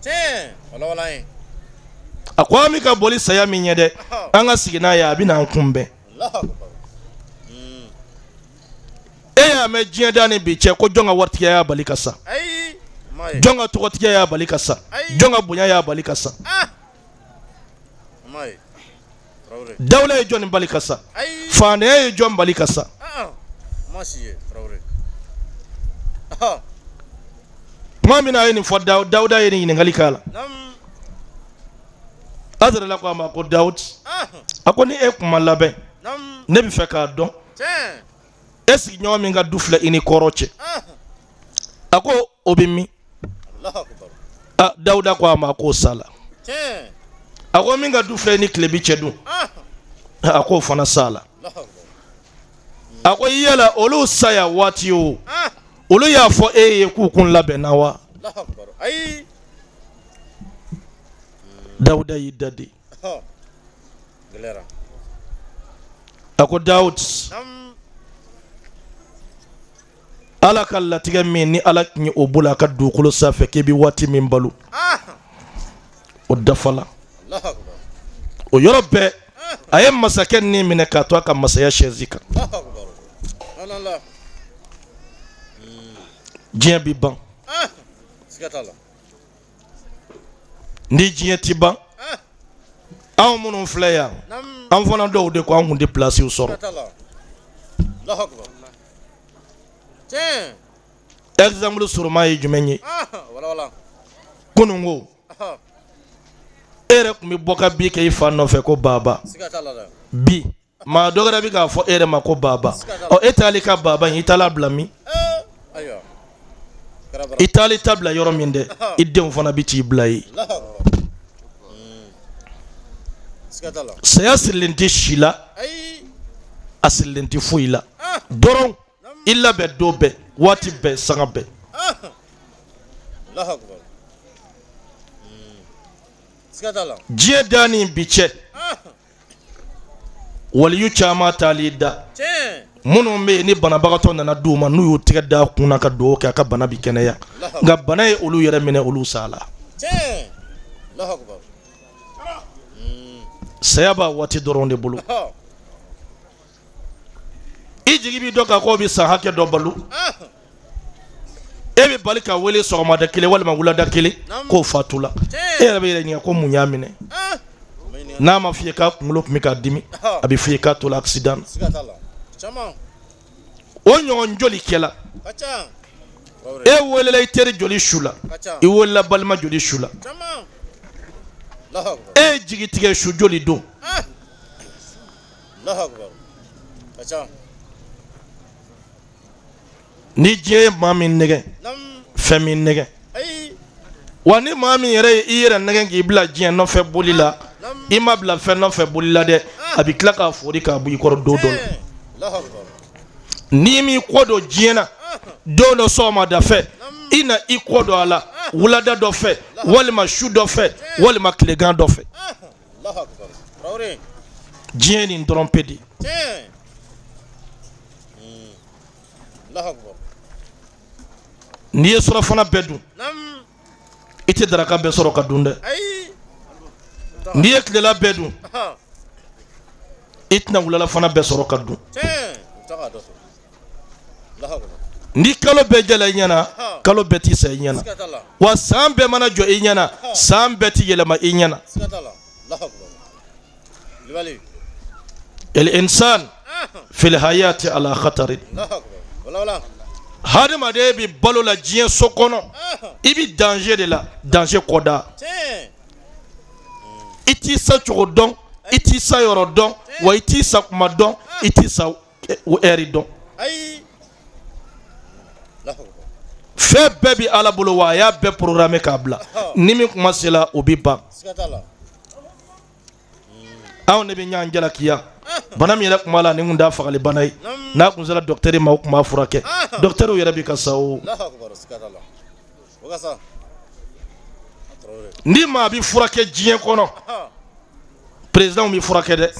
A ko an bɛ ka boli saya min ɲɛ dɛ, an ka sigi n'a ye, a bɛ n'an kunbɛn. E y'a mɛn diɲɛ da ni bi cɛ ko jɔn ka waritigiya y'a bali ka sa, jɔn ka tɔgɔtigiya y'a bali ka sa, jɔn ka bonya y'a bali ka sa? Dawula ye jɔn bali ka sa? Faantanya ye jɔn bali ka sa? Tuma min na a ye nin fɔ, Dawuda ye nin ɲininkali k'a la. Azraïla ko a ma ko Dawud, a ko ni e kun ma labɛn, ne bɛ fɛ k'a dɔn e sigiɲɔgɔn min ka du filɛ i ni kɔrɔ cɛ, a ko o bɛ min? Dawuda ko a ma k'o sala. A ko min ka du filɛ i ni tilebi cɛ dun, a k'o fana sala. A ko yala olu saya waati o, olu y'a fɔ e ye k'u kun labɛnna wa? Dawuda y'i da de. A ko Dawud, Ala ka latigɛ min ni Ala tun ye o bolo a ka dugukolo sanfɛ k'e bɛ waati min balo, o dafala. O yɔrɔ bɛɛ a ye masakɛ ni minɛ k'a to a ka masaya chaise kan. Diɲɛ bi ban. Ni diɲɛ ti ban, anw minnu filɛ yan, an fana dɔw de ko an kun tɛ pilasiw sɔrɔ. Exemple suruma ye jumɛn ye? Kunun ko e yɛrɛ tun bɛ bɔ ka bi kɛ i fa nɔfɛ ko baba. Bi maa dɔ wɛrɛ bɛ k'a fɔ e yɛrɛ ma ko baba. Ɔ, e taali ka baba in, i taala bila min? I taali ta bila yɔrɔ min dɛ, i denw fana bɛ t'i bila yen. Saya sirilen tɛ si la, a sirilen tɛ foyi la. Dɔrɔn i labɛn don bɛɛ, waati bɛɛ, sanga bɛɛ. Diɲɛ da ni bi cɛ, waliyu caman taali da. Minnu bɛ yen ni banabagatɔ nana d'u ma, n'u y'u tɛgɛ da kun na ka dugawu kɛ, a ka bana bi kɛnɛya. Nka bana ye olu yɛrɛ minɛ, olu sala. Saya b'a waati dɔrɔn de bolo. I jigi b'i dɔn k'a k'o bɛ san hakɛ dɔ balo, e bɛ bali ka wele sɔgɔmada kelen walima wulada kelen k'o fatula. E yɛrɛ bɛ yɛrɛ ɲininka ko mun y'a minɛ? N'a ma f'i ye k'a kunkolo tun bɛ k'a dimi, a bɛ f'i ye k'a tola accident na. O ɲɔgɔn joli kɛla? E welela i teri joli su la? I welela balima joli su la? E jigi tigɛ su joli don? Ni diɲɛ ye maa min nɛgɛ, fɛn min nɛgɛ, wa ni maa min yɛrɛ ye i yɛrɛ nɛgɛ k'i bila diɲɛ nɔfɛ boli la, i ma bila fɛn nɔfɛ boli la dɛ, a bɛ tila k'a fori k'a bɔ i kɔrɔ don dɔ la. N'i m'i kɔ don diɲɛ na, don dɔ sɔgɔmada fɛ, i na i kɔ don a la wulada dɔ fɛ, walima su dɔ fɛ, walima tilegan dɔ fɛ. Diɲɛ nin dɔrɔn pe de. N'i ye surafana bɛɛ dun, i tɛ daraka bɛɛ sɔrɔ ka dun dɛ. N'i ye tilela bɛɛ dun, i tɛna wulalafana bɛɛ sɔrɔ ka dun. Ni kalo bɛɛ jɛla i ɲɛna, kalo bɛɛ t'i sa i ɲɛna. Wa san bɛɛ mana jɔ i ɲɛna, san bɛɛ ti yɛlɛma i ɲɛna. El-insan fil hayati ala khatari. Hadamaden bi balo la diɲɛ so kɔnɔ, i bi danger de la, danger kɔda. I t'i sa cogo dɔn, i t'i sa yɔrɔ dɔn, wa i t'i sa kuma dɔn, i t'i sa ɛri dɔn. Fɛn bɛɛ bi Ala bolo, wa a y'a bɛɛ programme k'a bila. Ni min kuma sera, o bi ban. Anw de bɛ ɲɔgɔn jalakiya. Bana min yɛrɛ kun b'a la, ni kun t'a fagali bana ye. N'a kun sera docteur ma, o kun b'a furakɛ. Docteur yɛrɛ bi ka sa o. Ni maa bi furakɛ diɲɛ kɔnɔ, président bi furakɛ dɛ,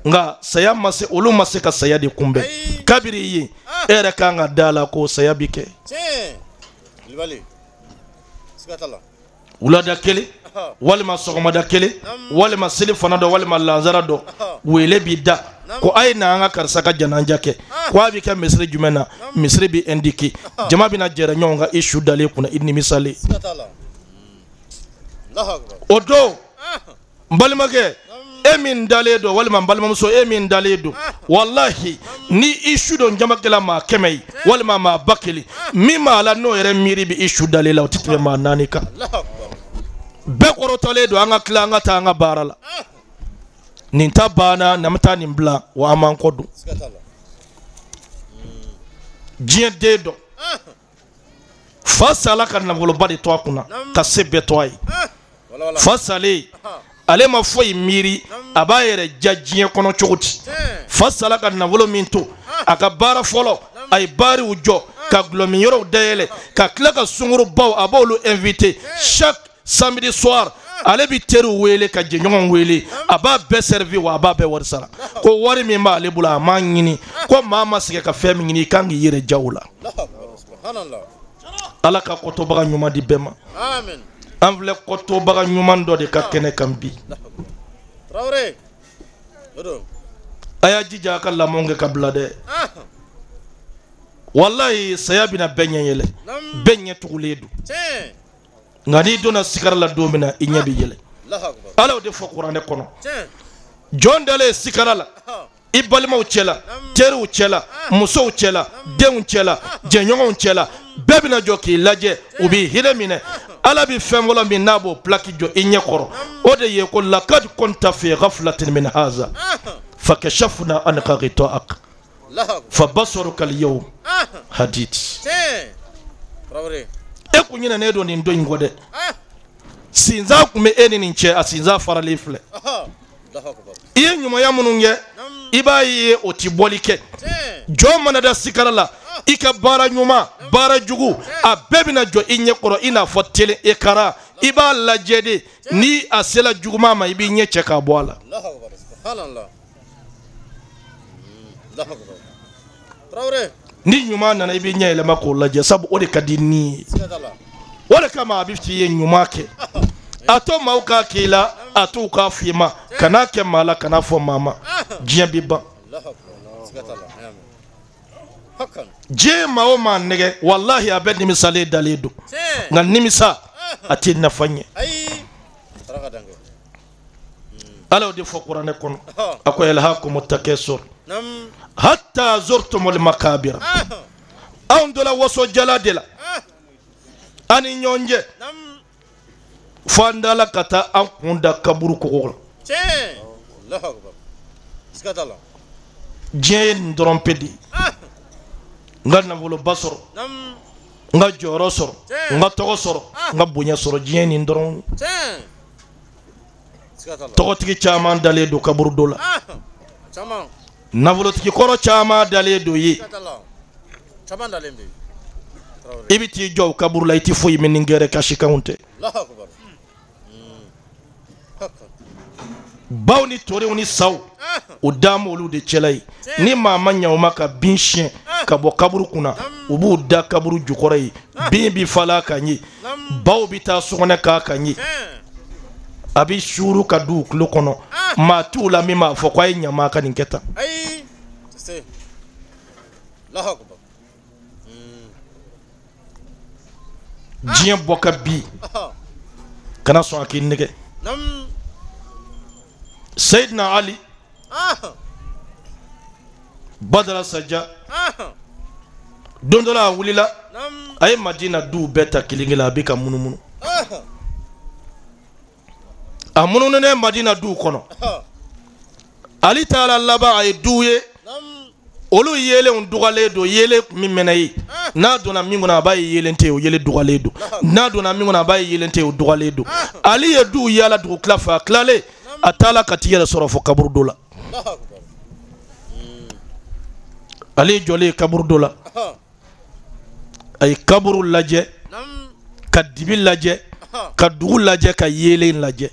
nka saya ma se, olu ma se ka saya de kunbɛn. Kabiri yen, e yɛrɛ kan ka da la ko saya bi kɛ. Wulada kelen, walima sɔgɔmada kelen, walima seli fana dɔ, walima lansara dɔ, wele b'i da ko a ye na an ka karisa ka janaja kɛ. Ko a bɛ kɛ misiri jumɛn na? Misiri bɛ indiqué. Jama bɛna jɛrɛ ɲɔgɔn kan, i su dalen kunna, i nimisalen. O don, n balimakɛ, e min dalen don, walima n balimamuso, e min dalen don, walahi ni i su don jamakɛla maa 100 ye, walima maa 1000, min b'a la n'o yɛrɛ miiri bɛ i su dalen la, o tɛ tɛmɛ maa 4 kan. Bɛɛ kɔrɔtɔlen don, an ka tila, an ka taa an ka baara la. Nin ta banna, n'an bɛ taa nin bila, wa an b'an kɔ don. Diɲɛ den dɔn. Fa sala ka nafoloba de to a kunna, ka se bɛɛ to a ye. Fa salen, ale ma foyi miiri, a b'a yɛrɛ ja diɲɛ kɔnɔ cogo di. Fa sala ka nafolo min to, a ka baara fɔlɔ, a ye baariw jɔ, ka gulɔminyɔrɔw dayɛlɛ, ka tila ka sungurubaw, a b'olu invité chaque samedi soir. Ale bi teriw wele ka jɛɲɔgɔnw wele, a b'a bɛɛ servi, wa a b'a bɛɛ wari sara. Ko wari min b'ale bolo, a m'a ɲini. Ko maa ma sɛgɛn ka fɛn min ɲini, i kan k'i yɛrɛ ja o la. Ala ka kɔtɔbaga ɲuman di bɛɛ ma. An filɛ kɔtɔbaga ɲuman dɔ de ka kɛnɛ kan bi. A y'a jija a ka lamɔ kɛ ka bila dɛ. Walahi saya bɛna bɛɛ ɲɛ yɛlɛ, bɛɛ ɲɛ tugulen don. Nka n'i donna sigara la don min na, i ɲɛ bɛ yɛlɛ. Ala y'o de fɔ kuranɛ kɔnɔ. Jɔn dalen sigara la, i balimaw cɛla, teriw cɛla, musow cɛla, denw cɛla, jɛɲɔgɔnw cɛla, bɛɛ bɛna jɔ k'i lajɛ, u b'i hinɛ minɛ. Ala bɛ fɛn fɔlɔ min n'a b'o plaque jɔ i ɲɛ kɔrɔ, o de ye ko lakad kunta fi ghaflatin min haza fakashafna anka ghita'ak fabasaruka al-yawm hadid. E kun ɲinɛnen don nin don in kɔ dɛ. Sinzan kun bɛ e ni nin cɛ, a sinzan faralen filɛ. I ye ɲumanya minnu kɛ, i b'a ye o ti bɔli kɛ. Jɔn mana da sikara la, i ka baara ɲuman, baara jugu, a bɛɛ bɛna jɔ i ɲɛ kɔrɔ i n'a fɔ télé écran. I b'a lajɛ de, ni a sera juguman ma, i b'i ɲɛ cɛ k'a bɔ a la. Ni ɲuman nana, i b'i ɲɛ yɛlɛma k'o lajɛ, sabu o de ka di ni ye. O de kama a bɛ f'i ye ɲuman kɛ. A to maaw k'a k'i la, a t'u k'a f'i ma. Kan'a kɛ maa la, kan'a fɔ maa ma. Diɲɛ bi ban. Diɲɛ maa o maa nɛgɛ, walahi a bɛɛ nimisalen dalen don. Nka nimisa, a tɛ nafa ɲɛ. Ala y'o de fɔ kuranɛ kɔnɔ. A ko alhaakumu takasur. Hatta zurtumul makabira. Anw dɔla waso jala de la. Ani ɲɔgɔn cɛ. Fo an dala ka taa an kun da kaburu kogo la. Diɲɛ ye nin dɔrɔn pe de ye. N ka nafoloba sɔrɔ. N ka jɔyɔrɔ sɔrɔ. N ka tɔgɔ sɔrɔ. N ka bonya sɔrɔ diɲɛ nin dɔrɔn. Tɔgɔtigi caman dalen don kaburu dɔ la. Nafolotigi kɔrɔ caman dalen don ye. I bɛ t'i jɔ o kaburu la i tɛ foyi mɛn ni gɛrɛ kasikanw tɛ. Baw ni torew ni saw o dan m'olu de cɛla ye. Ni maa ma ɲɛ o ma ka bin siɲɛ ka bɔ kaburu kunna u b'u da kaburu jukɔrɔ ye. Bin bi falen a kan ye. Baw bɛ taa sugunɛ k'a kan ye. A bɛ suuru ka du tulo kɔnɔ. Maa t'u la min b'a fɔ k'a ye ɲama ka nin kɛ tan. Diɲɛ bɔ ka bi kana sɔn a k'i nɛgɛ. Seydina Ali Badara Saja don dɔ la a wulila a ye Madina duw bɛɛ ta kelen kelen a bɛ ka munumunu. A munununen Madina duw kɔnɔ. Ali taara laban a ye duw ye. Olu yeelenw dugalen don yeelen min mɛnɛ ye. N'a donna min kɔnɔ a b'a ye yeelen tɛ yen o yeelen dugalen don. N'a donna min kɔnɔ a b'a ye yeelen tɛ yen o dugalen don. Ali ye duw yaala dugu tila fɛ a tilalen a taala ka t'i yɛrɛ sɔrɔ fo kaburu dɔ la. Ale jɔlen kaburu dɔ la. A ye kaburu lajɛ ka dibi lajɛ ka dugu lajɛ ka yeelen lajɛ.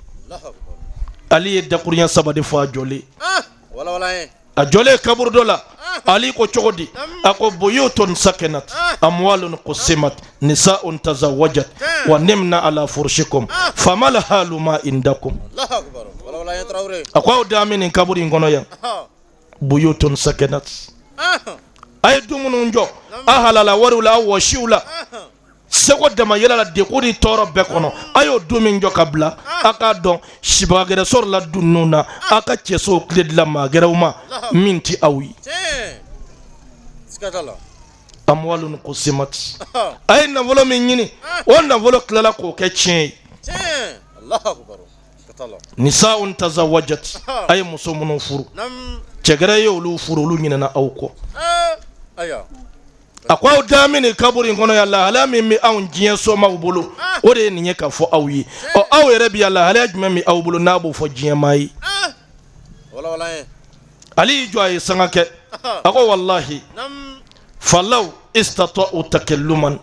Ali ye dakuruɲɛ saba de fɔ a jɔlen. A jɔlen kaburu dɔ la. Ali ko cogo di? A ko buyutun sakanat amwalun qusimat nisaun tazawwajat wa nimna ala furshikum famal halu ma indakum. A ko aw da min nin kaburu in kɔnɔ yan. Buyutun sakanat. A ye dumuni jɔ a halala wariw la a wɔsiw la seko dama yɛlɛ la degun ni tɔɔrɔ bɛɛ kɔnɔ a y'o du min jɔ ka bila a k'a dɔn sibaga gɛrɛ sɔrɔla du ninnu na a ka cɛsow tile dilan maa gɛrɛw ma min ti aw ye. Amwalun qusimat. A ye nafolo min ɲini o nafolo tilala k'o kɛ tiɲɛ ye. Nisaun tazawwajat. A ye muso minnu furu cɛ gɛrɛ ye olu furu olu ɲinɛna aw kɔ. A ko aw da min nin kaburu in kɔnɔ yan lahalaya min bɛ anw diɲɛ somaw bolo o de ye nin ye ka fɔ aw ye. Ɔ aw yɛrɛ bi yan lahalaya jumɛn bɛ aw bolo n'a b'o fɔ diɲɛ maa ye. Ali y'i jɔ a ye sanga kɛ. A ko walahi falaw istata'u takalluman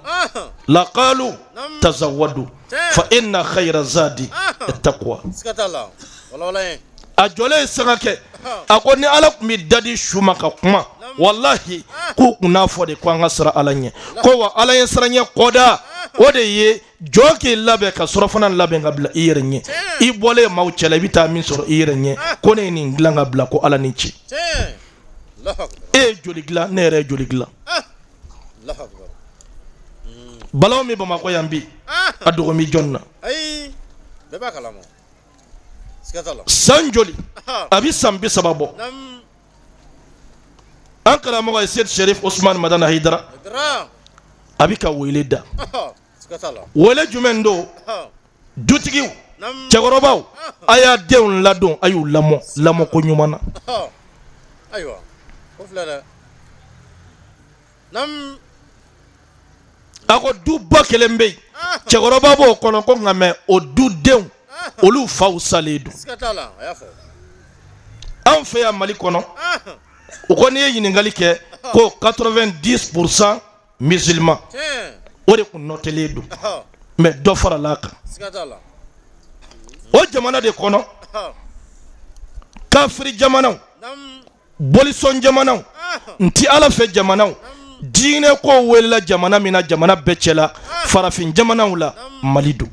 laqalu tazawwadu fa inna khayra zadi at-taqwa. A jɔlen ye sanga kɛ. A ko ni Ala tun bɛ da di su ma ka kuma walahi k'u kun n'a fɔ de ko an ka siran Ala ɲɛ. Ko wa Ala ye siran ɲɛ kɔda o de ye jɔ k'i labɛn ka surafana labɛn ka bila i yɛrɛ ɲɛ. I bɔlen maaw cɛla i bɛ taa min sɔrɔ i yɛrɛ ɲɛ ko ne ye nin dilan ka bila ko Ala ni ce. E ye joli dilan ne yɛrɛ ye joli dilan. Balawu min Bamakɔ yan bi a dogo mi jɔn na. San joli a bɛ san 30 bɔ. An karamɔgɔ ye Seyidi Sherif Osman Madani Hayidara a bɛ ka wele da. Wele jumɛn don? Dutigiw cɛkɔrɔbaw a y'a denw ladon a y'u lamɔ lamɔko ɲuman na. A ko duba kelen bɛ yen cɛkɔrɔba b'o kɔnɔ ko nka mɛ o dudenw olu faw salen don. Anw fɛ yan Mali kɔnɔ o ko n'i ye ɲininkali kɛ ko 90% musulman o de kun nɔtɛlen don mɛ dɔ farala a kan. O jamana de kɔnɔ kafiri jamanaw bolisɔn jamanaw n ti Ala fɛ jamanaw diinɛ ko welela jamana min na jamana bɛɛ cɛla farafin jamanaw la Mali don.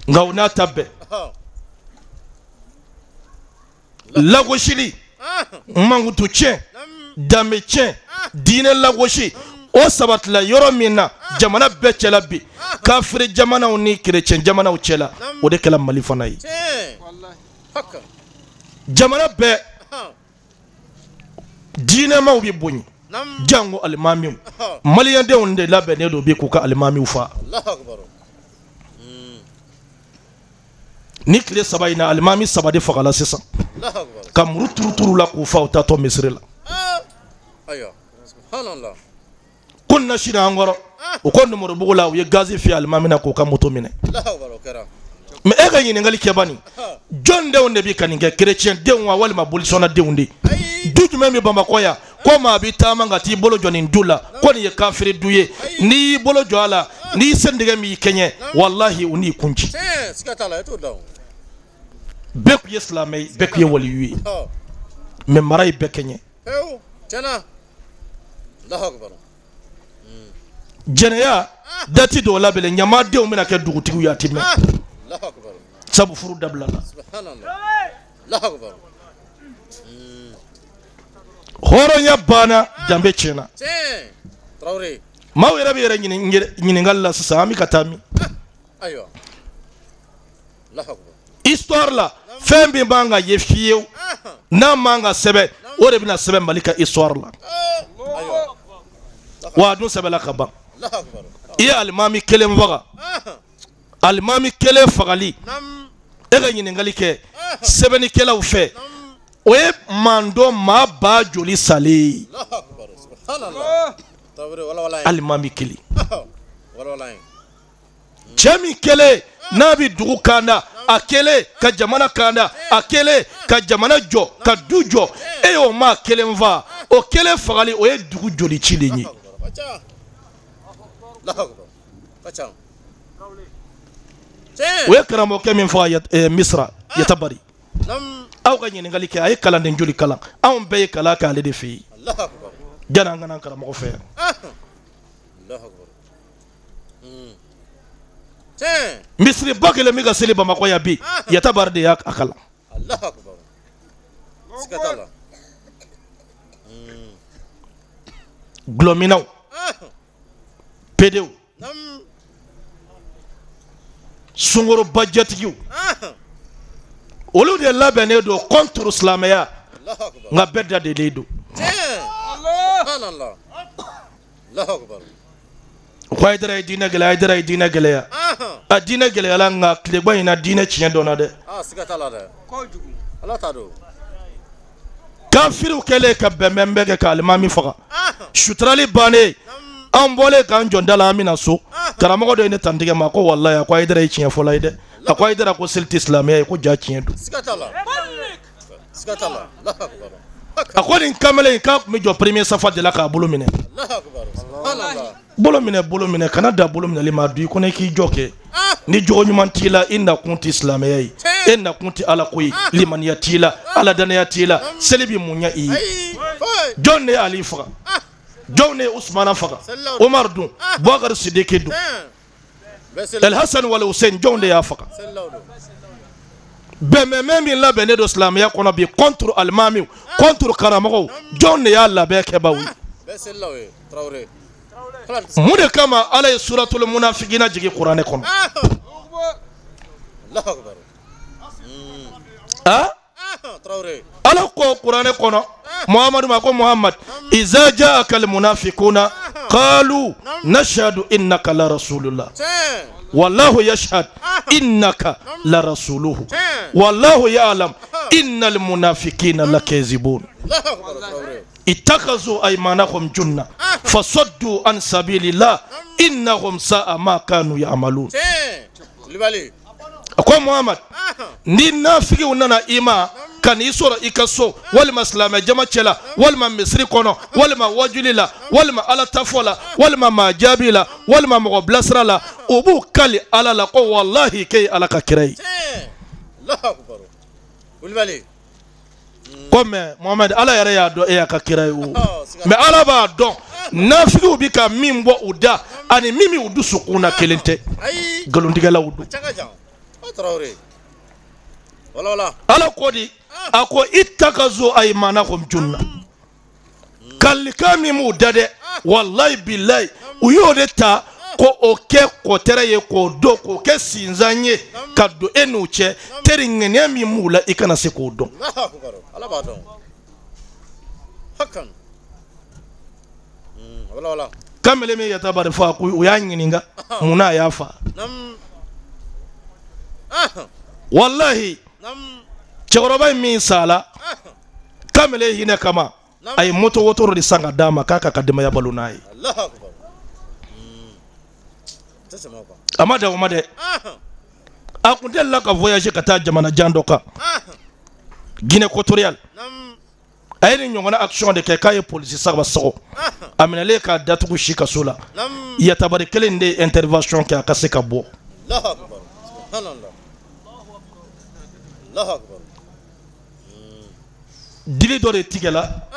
Nka o n'a ta bɛɛ lagosili mankutu tiɲɛ danbe tiɲɛ diinɛ lagosi o sabatila yɔrɔ min na jamana bɛɛ cɛla bi kafiri jamanaw ni kerecɛn jamanaw cɛla o de kɛla Mali fana ye. Jamana bɛɛ diinɛmaw bɛ bonya jango alimamiw maliyɛndenw de labɛnnen don bi k'u ka alimamiw fa ni tile 3 in na alimami 3 de fagala sisan ka muru turuturu la k'u fa u taatɔ misiri la ko na sini an kɔrɔ u ko Numurubugu la u ye gazi fiyɛ alimami na k'u ka moto minɛ mais e ka ɲininkali kɛ bani jɔn denw de bi ka nin kɛ chrétien denw wa walima bolisɔnna denw de du jumɛn bɛ Bamakɔ yan ko maa bɛ taama ka t'i bolo jɔ nin du la ko nin ye kafiri du ye n'i y'i bolo jɔ a la n'i sentigɛ m'i kɛɲɛ walahi u n'i kun ci bɛɛ kun ye silamɛ ye bɛɛ kun ye waliyu ye mais mara ye bɛɛ kɛɲɛ jɛnɛya dati dɔw labɛn ɲamadenw bɛna kɛ dugutigiw ye a ti mɛn sabu furu dabila la hɔrɔnya banna danbe tiɲɛna maaw yɛrɛ bɛ yɛrɛ ɲininkali la sisan an bɛ ka taa min histoire la fɛn min b'an ka ye fiyewu n'a man ka sɛbɛn o de bɛna sɛbɛn Mali ka histoire la wa a dun sɛbɛnla ka ban i ye alimami kelen faga alimami kelen fagali e ka ɲininkali kɛ sɛbɛnnikɛlaw fɛ o ye mandɔ maa ba joli salen ye alimami kelen cɛ min kelen n'a bɛ dugu kanda a kelen ka jamana kanda a kelen ka jamana jɔ ka du jɔ e y'o maa kelen fa o kelen fagali o ye dugu joli cilen ye o ye karamɔgɔkɛ min faga Misira Yatabari aw ka ɲininkali kɛ a ye kalanden joli kalan anw bɛɛ ye kalan kɛ ale de fɛ yen janni an ka na karamɔgɔ fɛ yan misiriba kelen min ka seli Bamakɔ yan bi Yatabari de y'a kalan gulɔminaw pedew sunkoroba jatigiw olu de labɛnnen don contre silamɛya nka bɛɛ da delen don ko Hayidara ye diinɛ gɛlɛya Hayidara ye diinɛ gɛlɛya a diinɛ gɛlɛyala nka tileba in na diinɛ tiɲɛ dɔnna dɛ kafiriw kɛlen ka bɛnbɛn bɛɛ kɛ ka alimami faga suturali bannen an bɔlen k'an jɔ da la an bɛna so karamɔgɔ dɔ ye ne tantigɛ ma ko walayi a ko Hayidara ye tiɲɛ fɔla ye dɛ a ko Hayidara ko seli tɛ silamɛya ye ko ja tiɲɛ don a ko nin kamalen in k'a tun bɛ jɔ premier safa de la k'a bolo minɛ bolo minɛ kana da bolo minɛli ma du i kɔnɔ i k'i jɔ kɛ ni jogo ɲuman t'i la i nakun tɛ silamɛya ye e nakun tɛ ala ko ye limaniya t'i la ala danaya t'i la seli bɛ mun ɲɛ i ye jɔn de ye Ali faga jɔn de ye Usumana faga Omar dun Bubakari Sidiki dun El Hasan wal Hussein jɔn de y'a faga bɛnbɛnbɛn min labɛnnen don silamɛya kɔnɔ bi contre alimamiw contre karamɔgɔw jɔn de y'a labɛn kɛbaaw ye mun de kama ala ye suratul munafikina jigin kuranɛ kɔnɔ ala ko kuranɛ kɔnɔ Muhammadu ma ko Muhammad iza jaaka al munafikuna qalu nashhadu innaka la rasulullah wallahu yashhad innaka la rasuluhu wallahu ya'lam innal munafikina lakazibun ittakazu aymanahum junna fasaddu an sabilillah innahum sa'a ma kanu ya'malun a ko Muhammad ni nafigiw nana i ma ka n'i sɔrɔ i ka so walima silamɛ jama cɛ la walima misiri kɔnɔ walima wajuli la walima ala tafɔ la walima maa jaabi la walima mɔgɔ bilasira la u b'u kali ala la ko walahi k'e ye ala ka kira ye. Ko mais Muhammad ala yɛrɛ y'a dɔn e y'a ka kira ye o mais ala b'a dɔn nafigiw bi ka min bɔ u da ani min b'u dusukun na kelen tɛ nkalontigɛlaw don. Ala ko di a ko ittakazu aymanahum junna kalikan min b'u da dɛ walayi bilayi u y'o de ta Ko o kɛ kɔtɛrɛ ye k'o dɔn k'o kɛ sinzan ye ka don e n'u cɛ teri ŋaniya min b'u la i kana se k'o dɔn. Ala b'a dɔn. Kamalen min Yatabare fa ko u y'a ɲininka munna a y'a fa. Walahi cɛkɔrɔba in min sala kamalen hinɛ kama a ye moto wotoro de san ka d'a ma k'a ka denbaya balo n'a ye. A ma dan o ma dɛ, a kun delila ka voyager ka taa jamana jan dɔ kan, Guinée équatoriale. A ye nin ɲɔgɔnna action de kɛ k'a ye polisi saba sɔgɔ, a minɛlen k'a datugu si kaso la. Yatabare kelen de ye intervention kɛ a ka se ka bɔ. Dili dɔ de tigɛla,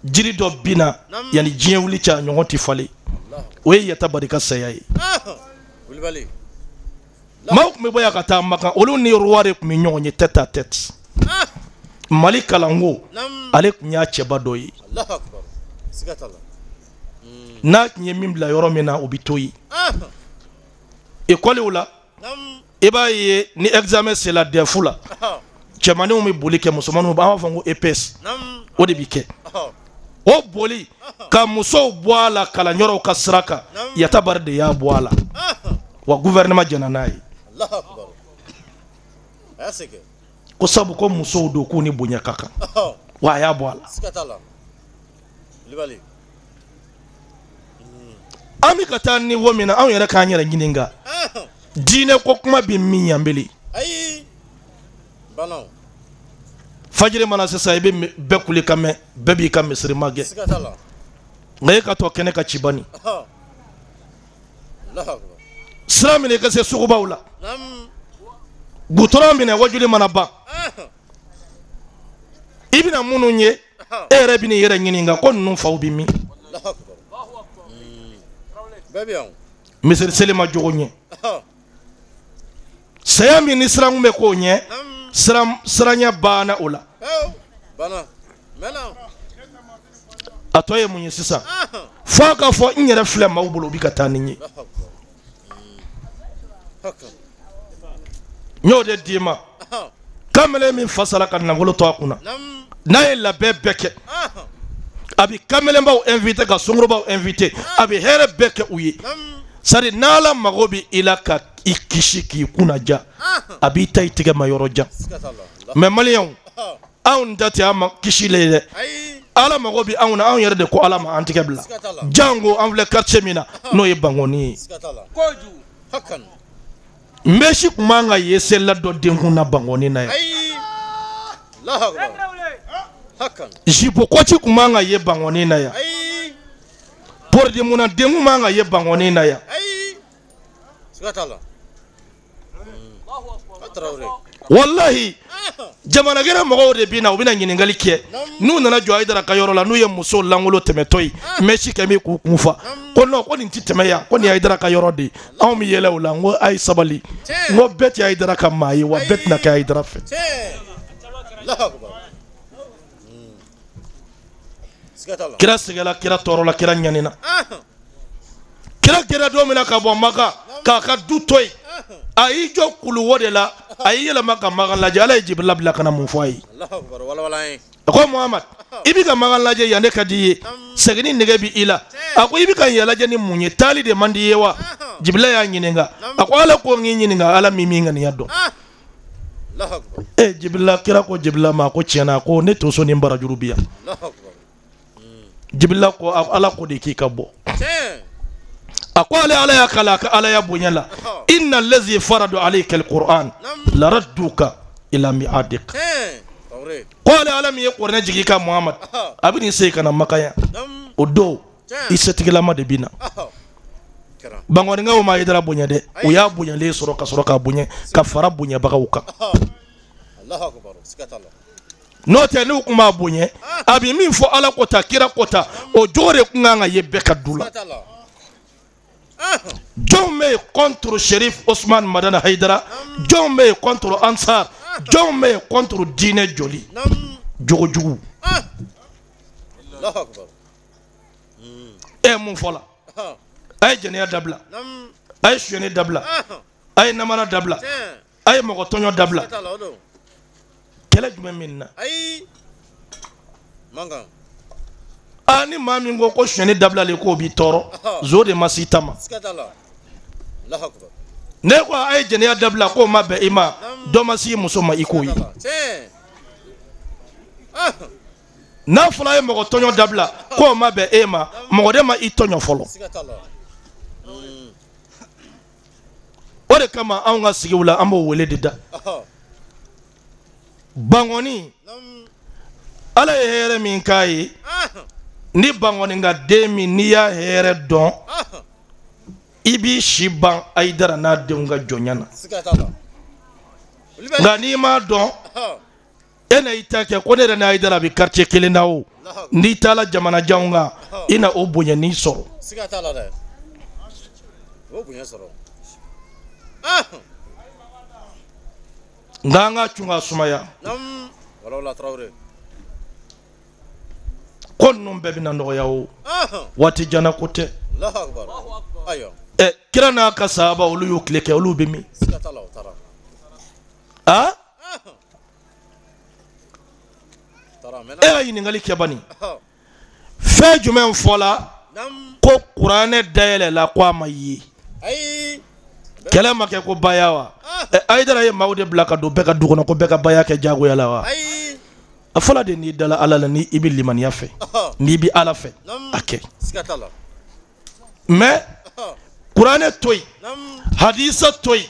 jiri dɔ binna, yanni diɲɛ wuli cɛ a ɲɔgɔn tɛ falen. O ye Yatabare ka saya ye. Maaw tun bɛ bɔ yan ka taa Makan, olu ni roi de tun bɛ ɲɔgɔn ye tête à tête. Mali kalanko ale tun y'a cɛba dɔ ye. N'a tun ye min bila yɔrɔ min na o bɛ to yen. Ekɔliw la i b'a ye ni examen sera DEF la, cɛmaninw bɛ boli kɛ, musomaninw an b'a fɔ ko EPS, o de bɛ kɛ. O boli ka musow bɔ a la kalanyɔrɔw ka sira kan, Yatabare de y'a bɔ a la. Wa gouvernement jɛnna n'a ye. Ko sabu ko musow don k'u ni bonya ka kan, wa a y'a bɔ a la. An bɛ ka taa niveau min na, anw yɛrɛ k'an yɛrɛ ɲininka diinɛ ko kuma bɛ min yan bele. Fajiri mana sisan i bɛ bɛɛ kule ka mɛn, bɛɛ b'i ka misiri magɛ, nka e ka to kɛnɛ ka ci bani. Sira minɛ i ka se sugubaw la, gutɔrɔn minɛ wajuli mana ban, i bɛna minnu ye e yɛrɛ bɛ n'i yɛrɛ ɲininka ko ninnu faw bɛ min. Misiri seli ma jogo ɲɛ, saya min ni siran bɛ k'o ɲɛ, siranya banna o la. A tɔ ye mun ye sisan? F'a ka fɔ n yɛrɛ filɛ maaw bolo u bɛ ka taa ni n ye. N y'o de d'i ma. Kamalen min fasala ka nafolo to a kunna, n'a ye labɛn bɛɛ kɛ, a bɛ kamalenbaw invité ka sunkurubaw invité, a bɛ hɛrɛ bɛɛ kɛ u ye. C'est-à-dire n'Ala mago bɛ i la ka i kisi k'i kunnaja, a b'i ta i tigɛ ma yɔrɔ jan. Mais maliyɛnw, anw ta tɛ an ma kisili ye dɛ. Ala mago bɛ anw na, anw yɛrɛ de ko Ala ma an tigɛ bila. Jango an filɛ quartier min na, n'o ye Bankoni ye. N bɛ si kun man ka ye selila dɔ denkun na Bankoni na yan. Jipo kɔci kun man ka ye Bankoni na yan. Pɔrɔdimuna denkun man ka ye Bankoni na yan. Walahi jamana gɛrɛ mɔgɔw de bɛ na, u bɛna ɲininkali kɛ. N'u nana jɔ Hayidara ka yɔrɔ la, n'u ye muso lankolon tɛmɛtɔ ye, mɛsi kɛ min k'u kun fa, ko non ko nin ti tɛmɛ yan, ko nin ye Hayidara ka yɔrɔ de ye. Anw bɛ yɛlɛ o la, n ko a ye sabali, n ko bɛɛ tɛ Hayidara ka maa ye, wa bɛɛ tɛna kɛ Hayidara fɛ. Kira sɛgɛnna, kira tɔɔrɔla, kira ɲanina. Kira kɛra don min na ka bɔ Maka k'a ka du to yen, a y'i jɔ kuluwo de la, a y'i yɛlɛma ka Makan lajɛ. Ala ye Jibirila bila ka na mun fɔ a ye? A ko Muhamad, i bɛ ka Makan lajɛ yan, ne ka di i ye, seginni nege bɛ i la. A ko i bɛ ka yan lajɛ ni mun ye, taali de man di i ye wa? Jibirila y'a ɲininka, a ko Ala ko n k'i ɲininka, Ala min m'i ŋaniya dɔn. Jibirila, kira ko Jibirila ma ko tiɲɛna ko ne tonso ni barajuru bi yan. Jibirila ko Ala ko de k'i ka bɔ. A ko ale Ala y'a kala a ka Ala ya bonya la, inna allazi faradu alayka alquran laradduka ila mi'adik. Ko ale Ala min ye kuranɛ jigin i kan Muhamad, a bɛ n'i segin ka na Maka yan. O don i setigilama de bɛ na. Bankɔnikaw ma Hayidara bonya dɛ, u y'a bonyalen sɔrɔ ka sɔrɔ k'a bonya ka fara bonyabagaw kan. N'o tɛ n'u tun b'a bonya, a bɛ min fɔ Ala ko ta, kira ko ta, o jogo de tun kan ka ye bɛɛ ka du la. Jɔn bɛ yen contre Cherif Ousmane Madani Hayidara, jɔn bɛ yen contre Ansar, jɔn bɛ yen contre diinɛ jɔli jogojugu. E mun fɔla? A ye jɛnɛya dabila, a ye suyɛnni dabila, a ye namara dabila, a ye mɔgɔ tɔɲɔ dabila. Kɛlɛ jumɛn min na? Aa, ni maa min ko ko suyɛnni dabilalen k'o b'i tɔɔrɔ, zo de ma s'i ta ma. Ne ko a ye jɛnɛya dabila k'o ma bɛn i ma, dɔ ma s'i muso ma i k'o ye. N'a fɔra a ye mɔgɔ tɔɲɔ dabila k'o ma bɛn e ma, mɔgɔ de ma i tɔɲɔ fɔlɔ. O de kama anw ka sigiw la an b'o wele de da. Bangɔni, Ala ye hɛrɛ min k'a ye, ni bangɔni ka den min n'i y'a hɛrɛ dɔn, i b'i si ban Ayidara n'a denw ka jɔnya na. Nka n'i m'a dɔn, e na i ta kɛ ko ne yɛrɛ ni Ayidara bɛ quartier kelen na o, n'i taara jamana janw kan, i na o bonya n'i sɔrɔ. Nka an ka cun ka sumaya. Ko ninnu bɛɛ bɛna nɔgɔya o, waati janna ko tɛ. Ɛ, kira n'a ka sahaba olu y'o tile kɛ, olu bɛ min? A? E ka ɲininkali kɛ bani. Fɛn jumɛn fɔla ko kuranɛ dayɛlɛla ko a ma ye? Kɛlɛ ma kɛ ko baya wa? Ɛ, Ayidara ye maaw de bila ka don bɛɛ ka du kɔnɔ ko bɛɛ ka baya kɛ diyagoya la wa? A fɔla de n'i dala Ala la, ni i bɛ limaniya fɛ, n'i bɛ Ala fɛ, a kɛ. Mais kuranɛ to yen, hadisa to yen,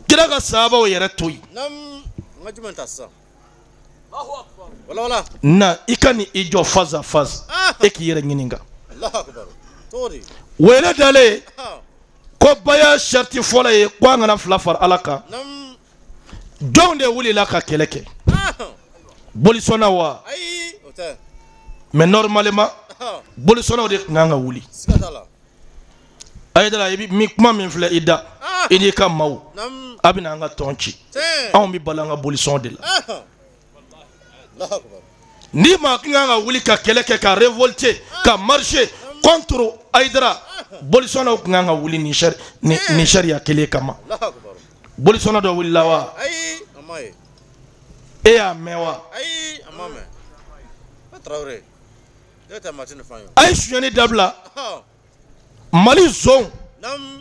kira ka sahabaw yɛrɛ to yen. Na i ka nin i jɔ face à face, e k'i yɛrɛ ɲininka. Wele dalen ko baya sariti fɔlɔ ye ko an kana fila fara Ala kan. Jɔnw de wulila ka kɛlɛ kɛ? Bolisɔnna wa? Mais normalement bolisɔnnaw de tun kan ka wuli. Ayidara, i bɛ kuma min filɛ i da, i n'i ka maaw, a bɛna an ka tɔn ci. Anw bɛ balo an ka bolisɔn de la. Ni maa tun kan ka wuli ka kɛlɛ kɛ, ka révolter, ka marcher contre Ayidara, bolisɔnnaw tun kan ka wuli nin sariya kelen kama. Bolisɔnna dɔ wulila wa? E y'a mɛn wa? A ye sonyɛni dabila. Mali zonw,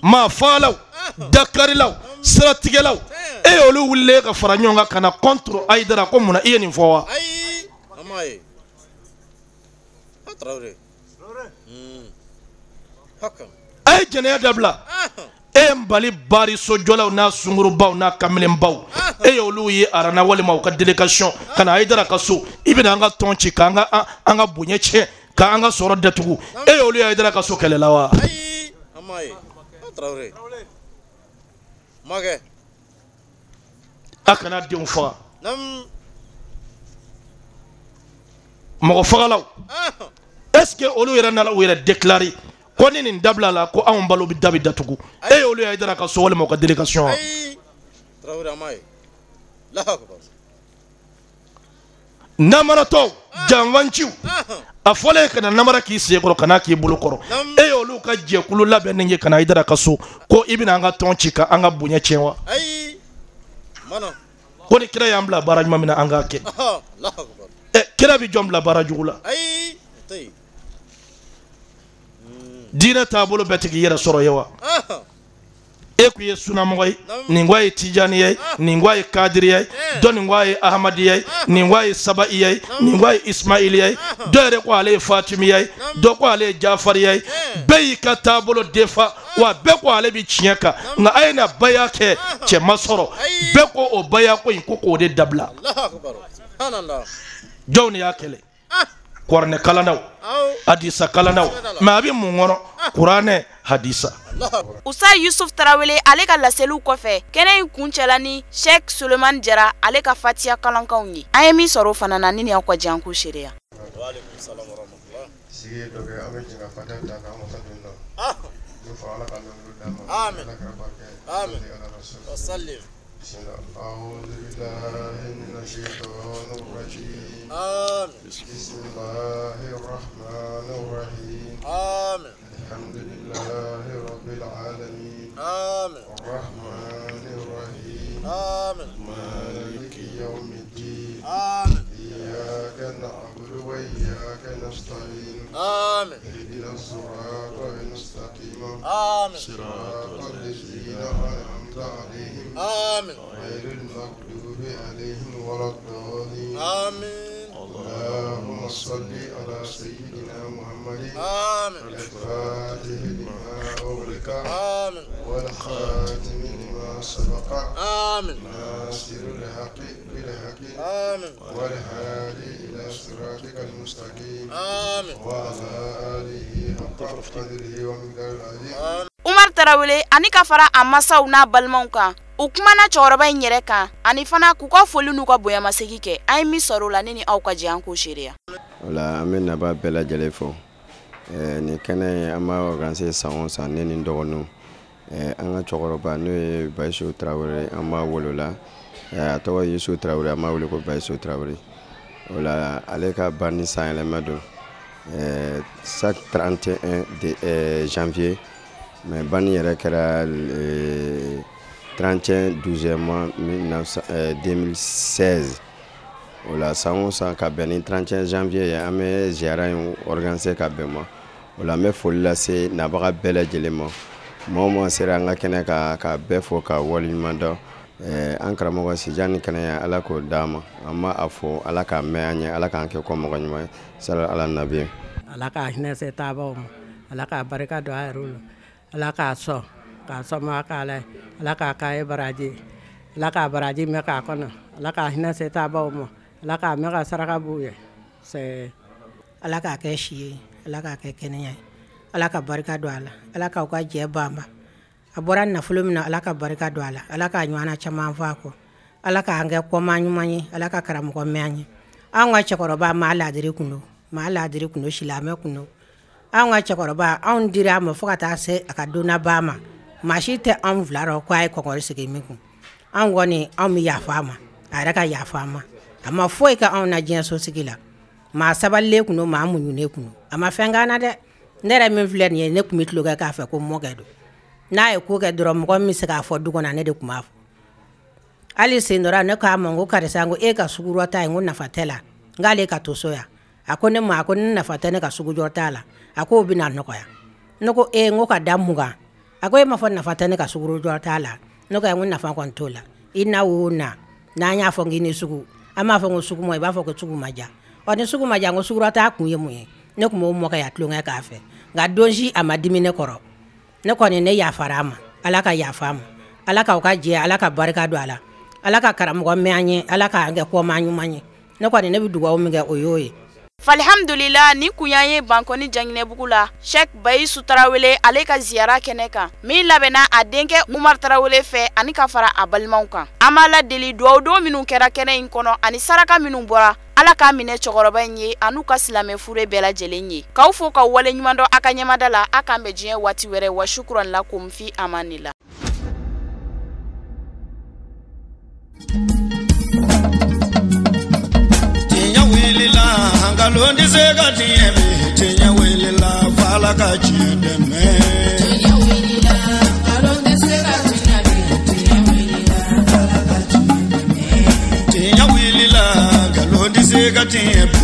maa fagalaw, dakarilaw, siratigɛlaw, e y'olu wulilen ka fara ɲɔgɔn kan ka na contre Ayidara, ko munna i ye nin fɔ wa? A ye jɛnɛya dabila. E ye Mali barisojɔlaw n'a sungurubaw n'a kamelenbaw, e y'olu ye arana walima u ka délégation ka na Ayidara ka so, i bɛna an ka tɔn ci k'an ka an ka bonya tiɲɛ, k'an ka sɔrɔ datugu, e y'olu ye Ayidara ka so kɛlɛ la wa? A kana denw faga. Mɔgɔ fagalaw, est-ce que olu yɛrɛ nana u yɛrɛ déclarer ko ni nin dabila la ko anw balo bɛ da bɛ datugu? E y'olu ye Ayidara ka so walima u ka délégation wa? Namaratɔw, janfanciw, a fɔlen ka na namara k'i sen kɔrɔ ka n'a k'i bolo kɔrɔ, e y'olu ka jɛkulu labɛnnen ye ka na Ayidara ka so ko i bɛna an ka tɔn ci ka an ka bonya tiɲɛ wa? Ko ni kira y'an bila baara ɲuman min na an k'a kɛ. Ɛ, kira bɛ jɔn bila baara jugu la? Diinɛ taabolo bɛɛ tɛ k'i yɛrɛ sɔrɔ ye wa? E ko i ye sunamɔgɔ ye, nin ko a ye tijaniya ye, nin ko a ye kadiriya ye, dɔ nin ko a ye ahamadiya ye, nin ko a ye sabaiya ye, nin ko a ye ismailiya ye, dɔ yɛrɛ ko ale ye fatimiya ye, dɔ ko ale ye jafariya ye. Bɛɛ y'i ka taabolo defa, wa bɛɛ ko ale bɛ tiɲɛ kan. Nka a ye na baya kɛ, cɛ ma sɔrɔ. Bɛɛ ko o baya ko in ko k'o de dabila. Jɔnw de y'a kɛlɛ? Kuranɛ kalannaw, hadisa kalannaw. Mais a bɛ mun kɔnɔ? Kuranɛ, hadisa. Usa Yusuf Tarawele ale ka laseliw kɔfɛ, kɛnɛ in kuncɛla ni Sheikh Sulemani Jara ale ka fatiya kalankanw ye. An ye min sɔrɔ o fana na, ni nin y'aw ka diyan ko seereya. Sigi dɔ kɛ, an bɛ jɛ ka fatiya ta k'an wasa don na. N'o fɔ Ala ka lɔnni d'an ma. Ala kɛra barika ye. أعوذ بالله من الشيطان الرجيم. بسم الله الرحمن الرحيم. الحمد لله لله رب العالمين. آمين. الرحمن الرحيم. آمين. مالك يوم الدين. آمين. إياك نعبد وإياك نستعين. آمين. اهدنا الصراط المستقيم. آمين. صراط الذين أنعمت عليهم. آمين. غير المغضوب عليهم ولا الضالين. آمين. اللهم صل على سيدنا محمد. آمين. الفاتح لما أغلق. آمين. والخاتم لما سبق. آمين. ناصر الحق بالحق. آمين. والهادي إلى صراطك المستقيم. آمين. وعلى آله حق قدره ومقداره العظيم. Umar Tarawele ani ka fara a masaw n'a balimaw kan, u kumana cɛkɔrɔba in yɛrɛ kan ani fana k'u ka foli n'u ka bonyamasegin kɛ. An ye min sɔrɔ o la, ne ni aw ka jɛ an k'o seereya. O la an bɛ naba bɛɛ lajɛlen fo. Nin kɛnɛ in an b'a organiser san o san, ne ni n dɔgɔninw. An ka cɛkɔrɔba n'o ye Bayisu Tarawele, an b'a wele o la. A tɔgɔ ye Yusu Tarawele, an b'a wele ko Bayisu Tarawele. O la ale ka ban ni san yɛlɛma don chaque 31 de janvier, mais banni yɛrɛ kɛra 31 12 mois 2016. O la san o san ka bɛn ni 31 janvier ye, an bɛ ziyara in organiser ka bɛn ma. O la an bɛ foli lase nabaga bɛɛ lajɛlen ma. Maa o maa sera an ka kɛnɛ kan, ka bɛɛ fo ka waleɲuman dɔn. An karamɔgɔ Sijan ni kɛnɛya, Ala k'o d'an ma. An b'a fɔ Ala k'a mɛn an ɲɛ, Ala k'an kɛ kɔmɔgɔ ɲuman ye. Sali ala nabi. Ala k'a hinɛ se taabaw ma, Ala k'a barika don a yɛrɛ la, Ala k'a sɔn k'a sɔnma k'a la, Ala k'a k'a ye baraji, Ala k'a baraji mɛn k'a kɔnɔ, Ala k'a hinɛ se taabaw ma, Ala k'a mɛn ka saraka b'u ye. Ala k'a kɛ si ye, Ala k'a kɛ kɛnɛya ye, Ala ka barika don a la, Ala k'aw ka jɛ banba. A bɔra nafolo min na, Ala ka barika don a la, Ala k'a ɲɔgɔnna caman fɔ a kɔ, Ala k'an kɛ kɔmaa ɲuman ye, Ala ka karamɔgɔ mɛn an ye. Anw ka cɛkɔrɔba maa laadiri kun don, maa laadiri kun don, silamɛ kun don. Anw ka cɛkɔrɔba, anw dira a ma fo ka taa se a ka donnaba ma. Maa si tɛ anw fila rɔ k'a ye kɔkɔri sigi min kun. Anw kɔni, anw bɛ yafa a ma, a yɛrɛ ka yafa an ma. A ma foyi kɛ anw na diɲɛ sosigi la. Maa sabalilen kun don, maa muɲunen kun don. A ma fɛn k'an na dɛ. Ne yɛrɛ min filɛ nin ye, ne tun bɛ tulon kɛ k'a fɛ ko mɔkɛ don. N'a ye ko kɛ dɔrɔn, mɔgɔ min bɛ se k'a fɔ du kɔnɔ, ne de tun b'a fɔ. Hali sen dɔ la, ne k'a ma n ko karisa, n ko e ka sugujɔ ta ye, n ko nafa tɛ la, n k'ale ka to so yan. A ko ne ma, a ko ne nafa tɛ ne ka sugujɔ ta la, a k'o bɛna nɔgɔya. Ne ko ee, n ko ka da mun kan? A ko e m'a fɔ nafa tɛ ne ka sugujɔ ta la. Ne ko n ko nafa kɔni t'o la. I na o na, n'an y'a fɔ k'i ni sugu, an b'a fɔ ko sugu ma, i b'a fɔ ko sugu ma diya. Ɔ ni sugu ma diya, n ko sugujɔ ta kun ye mun ye? Ne tun b'o mɔkɛ ya tulonkɛ k'a fɛ. Nka don si a ma dimi ne kɔrɔ. Ne kɔni, ne yafara a ma, Ala ka yafa a ma, Ala k'aw ka jɛ, Ala ka barika don a la, Ala ka karamɔgɔ mɛn an ye, Ala k'an kɛ kɔmaa ɲuman ye. Ne kɔni, ne bɛ dugawu min kɛ, o y'o ye. Falhamdulila, nin kun y'an ye Bankɔni Janginɛbugu la, Sheikh Bayisu Tarawele ale ka ziyara kɛnɛ kan, min labɛnna a denkɛ Umar Tarawele fɛ ani ka fara a balimaw kan. An b'a la deli, duwawu don minnu kɛra kɛnɛ in kɔnɔ ani saraka minnu bɔra, Ala k'a minɛ cɛkɔrɔba in ye an'u ka silamɛ fure bɛɛ lajɛlen ye. K'aw fo k'aw waleɲuman dɔn a ka ɲɛmada la. A k'an bɛn diɲɛ waati wɛrɛ. Wa shukran lakum fi amanila. Tiɲɛ wulila, nkalon tɛ se ka tiɲɛ bi. Tiɲɛ wulila, f'Ala ka tiɲɛ dɛmɛ. Tiɲɛ wulila, nkalon tɛ se ka tiɲɛ bi. Tiɲɛ wulila, f'Ala ka tiɲɛ dɛmɛ. Tiɲɛ wulila, nkalon tɛ se ka tiɲɛ bi.